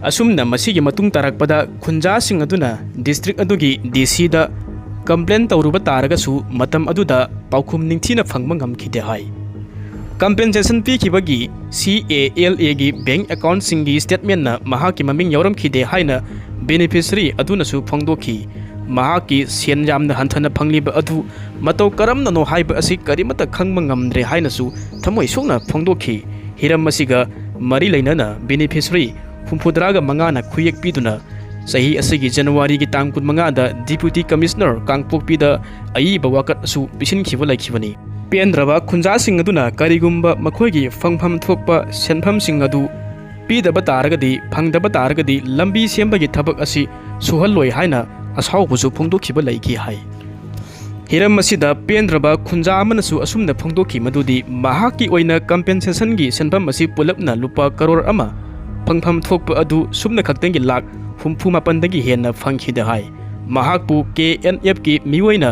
ꯑꯁꯨꯝꯅ ꯃꯁꯤꯒꯤ ꯃꯇꯨꯡ ꯇꯥꯔꯛꯄꯗ ꯈꯨꯟꯖꯥꯁꯤꯡ ꯑꯗꯨꯅ ꯗꯤꯁꯇ꯭ꯔꯤꯛ ꯑꯗꯨꯒꯤ ꯗꯤ ꯁꯤꯗ ꯀꯝꯄ꯭ꯂꯦꯟ ꯇꯧꯔꯨꯕ ꯇꯥꯔꯒꯁꯨ ꯃꯇꯝ ꯑꯗꯨꯗ ꯄꯥꯎꯈꯨꯝ ꯅꯤꯡꯊꯤꯅ ꯐꯪꯕ ꯉꯝꯈꯤꯗꯦ ꯍꯥꯏ꯫ ꯀꯝꯄꯦꯟꯁꯦꯁꯟ ꯄꯤꯈꯤꯕꯒꯤ ꯁꯤ ꯑꯦ ꯑꯦꯜ ꯑꯦꯒꯤ ꯕꯦꯡꯛ ꯑꯦꯀꯥꯎꯟꯠꯁꯤꯡꯒꯤ ꯁ꯭ꯇꯦꯠꯃꯦꯟꯠꯅ ꯃꯍꯥꯛꯀꯤ ꯃꯃꯤꯡ ꯌꯥꯎꯔꯝꯈꯤꯗꯦ ꯍꯥꯏꯅ ꯕꯦꯅꯤꯐꯤꯁꯔꯤ ꯑꯗꯨꯅꯁꯨ ꯐꯣꯡꯗꯣꯛꯈꯤ꯫ ꯃꯍꯥꯛꯀꯤ ꯁꯦꯟ ꯌꯥꯝꯅ ꯍꯟꯊꯅ ꯐꯪꯂꯤꯕ ꯑꯗꯨ ꯃꯇꯧ ꯀꯔꯝꯅꯅꯣ ꯍꯥꯏꯕ ꯑꯁꯤ ꯀꯔꯤꯃꯠꯇ ꯈꯪꯕ ꯉꯝꯗ꯭ꯔꯦ ꯍꯥꯏꯅꯁꯨ ꯊꯃꯣꯏ ꯁꯣꯛꯅ ꯐꯣꯡꯗꯣꯛꯈꯤ꯫ ꯍꯤꯔꯝ ꯑꯁꯤꯒ ꯃꯔꯤ ꯂꯩꯅꯅ ꯕꯦꯅꯤꯐꯤꯁꯔꯤ ꯍꯨꯝꯐꯨꯇꯔꯥꯒ ꯃꯉꯥꯅ ꯈꯨꯌꯦꯛ ꯄꯤꯗꯨꯅ ꯆꯍꯤ ꯑꯁꯤꯒꯤ ꯖꯅꯋꯥꯔꯤꯒꯤ ꯇꯥꯡ ꯀꯨꯟꯃꯉꯥꯗ ꯗꯤꯄ꯭ꯌꯨꯇꯤ ꯀꯃꯤꯁꯅꯔ ꯀꯥꯡꯄꯣꯛꯄꯤꯗ ꯑꯏꯕ ꯋꯥꯀꯠꯁꯨ ꯄꯤꯁꯤꯟꯈꯤꯕ ꯂꯩꯈꯤꯕꯅꯤ꯫ ꯄꯦꯟꯗ꯭ꯔꯕ ꯈꯨꯟꯖꯥꯁꯤꯡ ꯑꯗꯨꯅ ꯀꯔꯤꯒꯨꯝꯕ ꯃꯈꯣꯏꯒꯤ ꯐꯪꯐꯝ ꯊꯣꯛꯄ ꯁꯦꯟꯐꯝꯁꯤꯡ ꯑꯗꯨ ꯄꯤꯗꯕ ꯇꯥꯔꯒꯗꯤ, ꯐꯪꯗꯕ ꯇꯥꯔꯒꯗꯤ ꯂꯝꯕꯤ ꯁꯦꯝꯕꯒꯤ ꯊꯕꯛ ꯑꯁꯤ ꯁꯨꯍꯜꯂꯣꯏ ꯍꯥꯏꯅ ꯑꯁꯥꯎꯕꯁꯨ ꯐꯣꯡꯗꯣꯛꯈꯤꯕ ꯂꯩꯈꯤ ꯍꯥꯏ꯫ ꯍꯤꯔꯝ ꯑꯁꯤꯗ ꯄꯦꯟꯗ꯭ꯔꯕ ꯈꯨꯟꯖꯥ ꯑꯃꯅꯁꯨ ꯑꯁꯨꯝꯅ ꯐꯣꯡꯗꯣꯛꯈꯤ ꯃꯗꯨꯗꯤ ꯃꯍꯥꯛꯀꯤ ꯑꯣꯏꯅ compensationꯒꯤ ꯁꯦꯟꯐꯝ ꯑꯁꯤ ꯄꯨꯂꯞꯅ ꯂꯨꯄꯥ ꯀꯔꯣꯔ ꯑꯃ ꯐꯪꯐꯝ ꯊꯣꯛꯄ ꯑꯗꯨ ꯁꯨꯞꯅ ꯈꯛꯇꯪꯒꯤ ꯂꯥꯛ ꯍꯨꯝꯐꯨ ꯃꯥꯄꯟꯗꯒꯤ ꯍꯦꯟꯅ ꯐꯪꯈꯤꯗꯦ ꯍꯥꯏ꯫ ꯃꯍꯥꯛꯄꯨ ꯀꯦ ꯑꯦꯟ ꯑꯦꯐꯀꯤ ꯃꯤꯑꯣꯏꯅ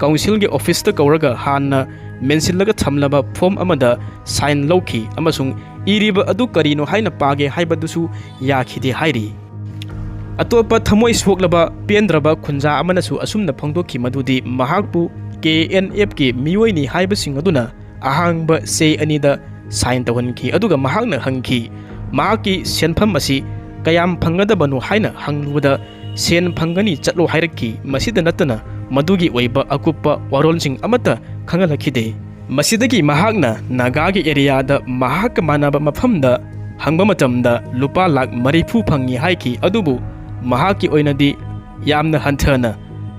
ꯀꯥꯎꯟꯁꯤꯜꯒꯤ ꯑꯣꯐꯤꯁꯇ ꯀꯧꯔꯒ ꯍꯥꯟꯅ ꯃꯦꯟꯁꯤꯜꯂꯒ ꯊꯝꯂꯕ ꯐꯣꯝ ꯑꯃꯗ ꯁꯥꯏꯟ ꯂꯧꯈꯤ ꯑꯃꯁꯨꯡ ꯏꯔꯤꯕ ꯑꯗꯨ ꯀꯔꯤꯅꯣ ꯍꯥꯏꯅ ꯄꯥꯒꯦ ꯍꯥꯏꯕꯗꯨꯁꯨ ꯌꯥꯈꯤꯗꯦ ꯍꯥꯏꯔꯤ꯫ ꯑꯇꯣꯞꯄ ꯊꯃꯣꯏ ꯁꯣꯛꯂꯕ ꯄꯦꯟꯗ꯭ꯔꯕ ꯈꯨꯟꯖꯥ ꯑꯃꯅꯁꯨ ꯑꯁꯨꯝꯅ ꯐꯣꯡꯗꯣꯛꯈꯤ ꯃꯗꯨꯗꯤ ꯃꯍꯥꯛꯄꯨ ꯀꯦ ꯑꯦꯟ ꯑꯦꯐꯀꯤ ꯃꯤꯑꯣꯏꯅꯤ ꯍꯥꯏꯕꯁꯤꯡ ꯑꯗꯨꯅ ꯑꯍꯥꯡꯕ ꯆꯦ ꯑꯅꯤꯗ ꯁꯥꯏꯟ ꯇꯧꯍꯟꯈꯤ, ꯑꯗꯨꯒ ꯃꯍꯥꯛꯅ ꯍꯪꯈꯤ, ꯃꯍꯥꯛꯀꯤ ꯁꯦꯟꯐꯝ ꯑꯁꯤ ꯀꯌꯥꯝ ꯐꯪꯒꯗꯕꯅꯣ ꯍꯥꯏꯅ ꯍꯪꯂꯨꯕꯗ, "ꯁꯦꯟ ꯐꯪꯒꯅꯤ, ꯆꯠꯂꯣ" ꯍꯥꯏꯔꯛꯈꯤ꯫ ꯃꯁꯤꯗ ꯅꯠꯇꯅ ꯃꯗꯨꯒꯤ ꯑꯣꯏꯕ ꯑꯀꯨꯞꯄ ꯋꯥꯔꯣꯜꯁꯤꯡ ꯑꯃꯠꯇ ꯈꯪꯍꯜꯂꯛꯈꯤꯗꯦ꯫ ꯃꯁꯤꯗꯒꯤ ꯃꯍꯥꯛꯅ ꯅꯥꯒꯥꯒꯤ ꯑꯦꯔꯤꯌꯥꯗ ꯃꯍꯥꯛꯀ ꯃꯥꯟꯅꯕ ꯃꯐꯝꯗ ꯍꯪꯕ ꯃꯇꯝꯗ ꯂꯨꯄꯥ ꯂꯥꯛ ꯃꯔꯤꯐꯨ ꯐꯪꯉꯤ ꯍꯥꯏꯈꯤ, ꯑꯗꯨꯕꯨ ꯃꯍꯥꯛꯀꯤ ꯑꯣꯏꯅꯗꯤ ꯌꯥꯝꯅ ꯍꯟꯊꯅ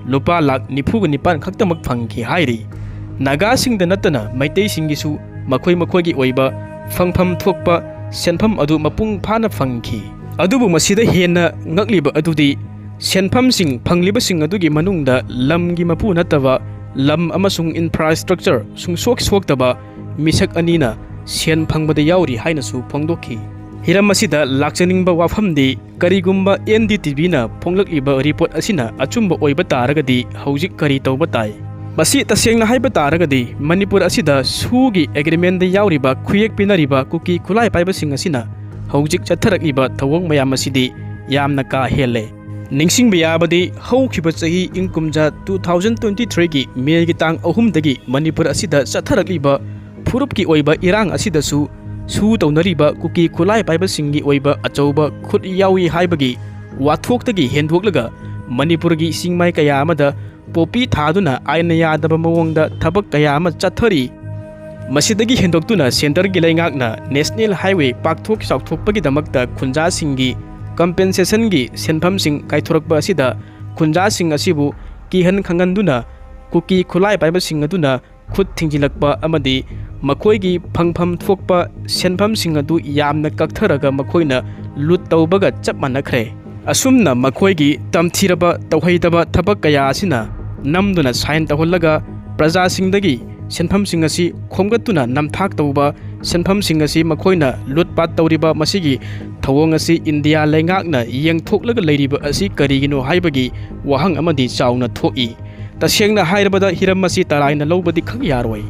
ꯂꯨꯄꯥ ꯂꯥꯛ ꯅꯤꯐꯨꯒ ꯅꯤꯄꯥꯟ ꯈꯛꯇꯃꯛ ꯐꯪꯈꯤ ꯍꯥꯏꯔꯤ꯫ ꯅꯥꯒꯥꯁꯤꯡꯗ ꯅꯠꯇꯅ ꯃꯩꯇꯩꯁꯤꯡꯒꯤꯁꯨ ꯃꯈꯣꯏ ꯃꯈꯣꯏꯒꯤ ꯑꯣꯏꯕ ꯐꯪꯐꯝ ꯊꯣꯛꯄ ꯁꯦꯟꯐꯝ ꯑꯗꯨ ꯃꯄꯨꯡ ꯐꯥꯅ ꯐꯪꯈꯤ꯫ ꯑꯗꯨꯕꯨ ꯃꯁꯤꯗ ꯍꯦꯟꯅ ꯉꯛꯂꯤꯕ ꯑꯗꯨꯗꯤ ꯁꯦꯟꯐꯝꯁꯤꯡ ꯐꯪꯂꯤꯕꯁꯤꯡ ꯑꯗꯨꯒꯤ ꯃꯅꯨꯡꯗ ꯂꯝꯒꯤ ꯃꯄꯨ ꯅꯠꯇꯕ ꯂꯝ ꯑꯃꯁꯨꯡ infrastructure ꯁꯨꯡꯁꯣꯛ ꯁꯣꯛꯇꯕ ꯃꯤꯁꯛ ꯑꯅꯤꯅ ꯁꯦꯟ ꯐꯪꯕꯗ ꯌꯥꯎꯔꯤ ꯍꯥꯏꯅꯁꯨ ꯐꯣꯡꯗꯣꯛꯈꯤ꯫ ꯍꯤꯔꯝ ꯑꯁꯤꯗ ꯂꯥꯛꯆꯅꯤꯡꯕ ꯋꯥꯐꯝꯗꯤ, ꯀꯔꯤꯒꯨꯝꯕ ꯑꯦꯟ ꯗꯤ ꯇꯤ ꯚꯤꯅ ꯐꯣꯡꯂꯛꯂꯤꯕ ꯔꯤꯄꯣꯔꯠ ꯑꯁꯤꯅ ꯑꯆꯨꯝꯕ ꯑꯣꯏꯕ ꯇꯥꯔꯒꯗꯤ ꯍꯧꯖꯤꯛ ꯀꯔꯤ ꯇꯧꯕ ꯇꯥꯏ? ꯃꯁꯤ ꯇꯁꯦꯡꯅ ꯍꯥꯏꯕ ꯇꯥꯔꯒꯗꯤ ꯃꯅꯤꯄꯨꯔ ꯑꯁꯤꯗ ꯁꯨꯒꯤ ꯑꯦꯒ꯭ꯔꯤꯃꯦꯟꯗ ꯌꯥꯎꯔꯤꯕ ꯈꯨꯌꯦꯛ ꯄꯤꯅꯔꯤꯕ ꯀꯨꯀꯤ ꯈꯨꯠꯂꯥꯏ ꯄꯥꯏꯕꯁꯤꯡ ꯑꯁꯤꯅ ꯍꯧꯖꯤꯛ ꯆꯠꯊꯔꯛꯂꯤꯕ ꯊꯧꯑꯣꯡ ꯃꯌꯥꯝ ꯑꯁꯤꯗꯤ ꯌꯥꯝꯅ ꯀꯥ ꯍꯦꯜꯂꯦ꯫ ꯅꯤꯡꯁꯤꯡꯕ ꯌꯥꯕꯗꯤ ꯍꯧꯈꯤꯕ ꯆꯍꯤ ꯏꯪ ꯀꯨꯝꯖꯥ two thousand twenty threeꯒꯤ ꯃꯦꯒꯤ ꯇꯥꯡ ꯑꯍꯨꯝꯗꯒꯤ ꯃꯅꯤꯄꯨꯔ ꯑꯁꯤꯗ ꯆꯠꯊꯔꯛꯂꯤꯕ ꯐꯨꯔꯨꯞꯀꯤ ꯑꯣꯏꯕ ꯏꯔꯥꯡ ꯑꯁꯤꯗꯁꯨ ꯁꯨ ꯇꯧꯅꯔꯤꯕ ꯀꯨꯀꯤ ꯈꯨꯠꯂꯥꯏ ꯄꯥꯏꯕꯁꯤꯡꯒꯤ ꯑꯣꯏꯕ ꯑꯆꯧꯕ ꯈꯨꯠ ꯌꯥꯎꯏ ꯍꯥꯏꯕꯒꯤ ꯋꯥꯊꯣꯛꯇꯒꯤ ꯍꯦꯟꯗꯣꯛꯂꯒ ꯃꯅꯤꯄꯨꯔꯒꯤ ꯆꯤꯡꯃꯥꯏ ꯀꯌꯥ ꯑꯃꯗ ꯄꯣꯄꯤ ꯊꯥꯗꯨꯅ ꯑꯥꯏꯟꯅ ꯌꯥꯗꯕ ꯃꯑꯣꯡꯗ ꯊꯕꯛ ꯀꯌꯥ ꯑꯃ ꯆꯠꯊꯔꯤ꯫ ꯃꯁꯤꯗꯒꯤ ꯍꯦꯟꯗꯣꯛꯇꯨꯅ ꯁꯦꯟꯇꯔꯒꯤ ꯂꯩꯉꯥꯛꯅ ꯅꯦꯁꯅꯦꯜ ꯍꯥꯏꯋꯦ ꯄꯥꯛꯊꯣꯛ ꯆꯥꯎꯊꯣꯛꯄꯒꯤꯗꯃꯛꯇ ꯈꯨꯟꯖꯥꯁꯤꯡꯒꯤ ꯀꯝꯄꯦꯟꯁꯦꯁꯟꯒꯤ ꯁꯦꯟꯐꯝꯁꯤꯡ ꯀꯥꯏꯊꯣꯔꯛꯄ ꯑꯁꯤꯗ ꯈꯨꯟꯖꯥꯁꯤꯡ ꯑꯁꯤꯕꯨ ꯀꯤꯍꯟ ꯈꯪꯍꯟꯗꯨꯅ ꯀꯨꯀꯤ ꯈꯨꯠꯂꯥꯏ ꯄꯥꯏꯕꯁꯤꯡ ꯑꯗꯨꯅ ꯈꯨꯠ ꯊꯤꯡꯖꯤꯜꯂꯛꯄ ꯑꯃꯗꯤ ꯃꯈꯣꯏꯒꯤ ꯐꯪꯐꯝ ꯊꯣꯛꯄ ꯁꯦꯟꯐꯝꯁꯤꯡ ꯑꯗꯨ ꯌꯥꯝꯅ ꯀꯛꯊꯔꯒ ꯃꯈꯣꯏꯅ ꯂꯨꯠ ꯇꯧꯕꯒ ꯆꯞ ꯃꯥꯟꯅꯈ꯭ꯔꯦ꯫ ꯑꯁꯨꯝꯅ ꯃꯈꯣꯏꯒꯤ ꯇꯝꯊꯤꯔꯕ ꯇꯧꯍꯩꯗꯕ ꯊꯕꯛ ꯀꯌꯥ ꯑꯁꯤꯅ ꯅꯝꯗꯨꯅ ꯁꯥꯏꯟ ꯇꯧꯍꯜꯂꯒ ꯄ꯭ꯔꯖꯥꯁꯤꯡꯗꯒꯤ ꯁꯦꯟꯐꯝꯁꯤꯡ ꯑꯁꯤ ꯈꯣꯝꯒꯠꯇꯨꯅ ꯅꯝꯊꯥꯛ ꯇꯧꯕ, ꯁꯦꯟꯐꯝꯁꯤꯡ ꯑꯁꯤ ꯃꯈꯣꯏꯅ ꯂꯨꯠꯄꯥꯠ ꯇꯧꯔꯤꯕ ꯃꯁꯤꯒꯤ ꯊꯧꯑꯣꯡ ꯑꯁꯤ ꯏꯟꯗꯤꯌꯥ ꯂꯩꯉꯥꯛꯅ ꯌꯦꯡꯊꯣꯛꯂꯒ ꯂꯩꯔꯤꯕ ꯑꯁꯤ ꯀꯔꯤꯒꯤꯅꯣ ꯍꯥꯏꯕꯒꯤ ꯋꯥꯍꯪ ꯑꯃꯗꯤ ꯆꯥꯎꯅ ꯊꯣꯛꯏ꯫ ꯇꯁꯦꯡꯅ ꯍꯥꯏꯔꯕꯗ ꯍꯤꯔꯝ ꯑꯁꯤ ꯇꯔꯥꯏꯅ ꯂꯧꯕꯗꯤ ꯈꯛ ꯌꯥꯔꯣꯏ꯫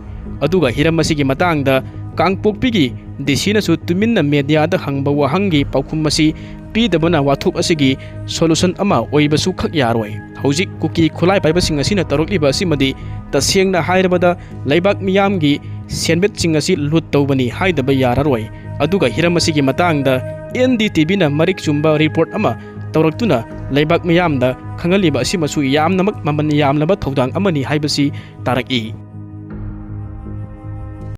ꯑꯗꯨꯒ ꯍꯤꯔꯝ ꯑꯁꯤꯒꯤ ꯃꯇꯥꯡꯗ ꯀꯥꯡꯄꯣꯛꯄꯤꯒꯤ ꯗꯤ ꯁꯤꯅꯁꯨ ꯇꯨꯃꯤꯟꯅ ꯃꯦꯗꯤꯌꯥꯗ ꯍꯪꯕ ꯋꯥꯍꯪꯒꯤ ꯄꯥꯎꯈꯨꯝ ꯑꯁꯤ ꯄꯤꯗꯕꯅ ꯋꯥꯊꯣꯛ ꯑꯁꯤꯒꯤ ꯁꯣꯂꯨꯁꯟ ꯑꯃ ꯑꯣꯏꯕꯁꯨ ꯈꯛ ꯌꯥꯔꯣꯏ꯫ ꯍꯧꯖꯤꯛ ꯀꯨꯀꯤ ꯈꯨꯠꯂꯥꯏ ꯄꯥꯏꯕꯁꯤꯡ ꯑꯁꯤꯅ ꯇꯧꯔꯛꯂꯤꯕ ꯑꯁꯤꯃꯗꯤ ꯇꯁꯦꯡꯅ ꯍꯥꯏꯔꯕꯗ ꯂꯩꯕꯥꯛ ꯃꯤꯌꯥꯝꯒꯤ ꯁꯦꯟꯃꯤꯠꯁꯤꯡ ꯑꯁꯤ ꯂꯨꯠ ꯇꯧꯕꯅꯤ ꯍꯥꯏꯗꯕ ꯌꯥꯔꯔꯣꯏ꯫ ꯑꯗꯨꯒ ꯍꯤꯔꯝ ꯑꯁꯤꯒꯤ ꯃꯇꯥꯡꯗ ꯑꯦꯟ ꯗꯤ ꯇꯤ ꯚꯤꯅ ꯃꯔꯤꯛ ꯆꯨꯝꯕ ꯔꯤꯄꯣꯔꯠ ꯑꯃ ꯇꯧꯔꯛꯇꯨꯅ ꯂꯩꯕꯥꯛ ꯃꯤꯌꯥꯝꯗ ꯈꯪꯍꯜꯂꯤꯕ ꯑꯁꯤꯃꯁꯨ ꯌꯥꯝꯅꯃꯛ ꯃꯃꯜ ꯌꯥꯝꯂꯕ ꯊꯧꯗꯥꯡ ꯑꯃꯅꯤ ꯍꯥꯏꯕꯁꯤ ꯇꯥꯔꯛꯏ꯫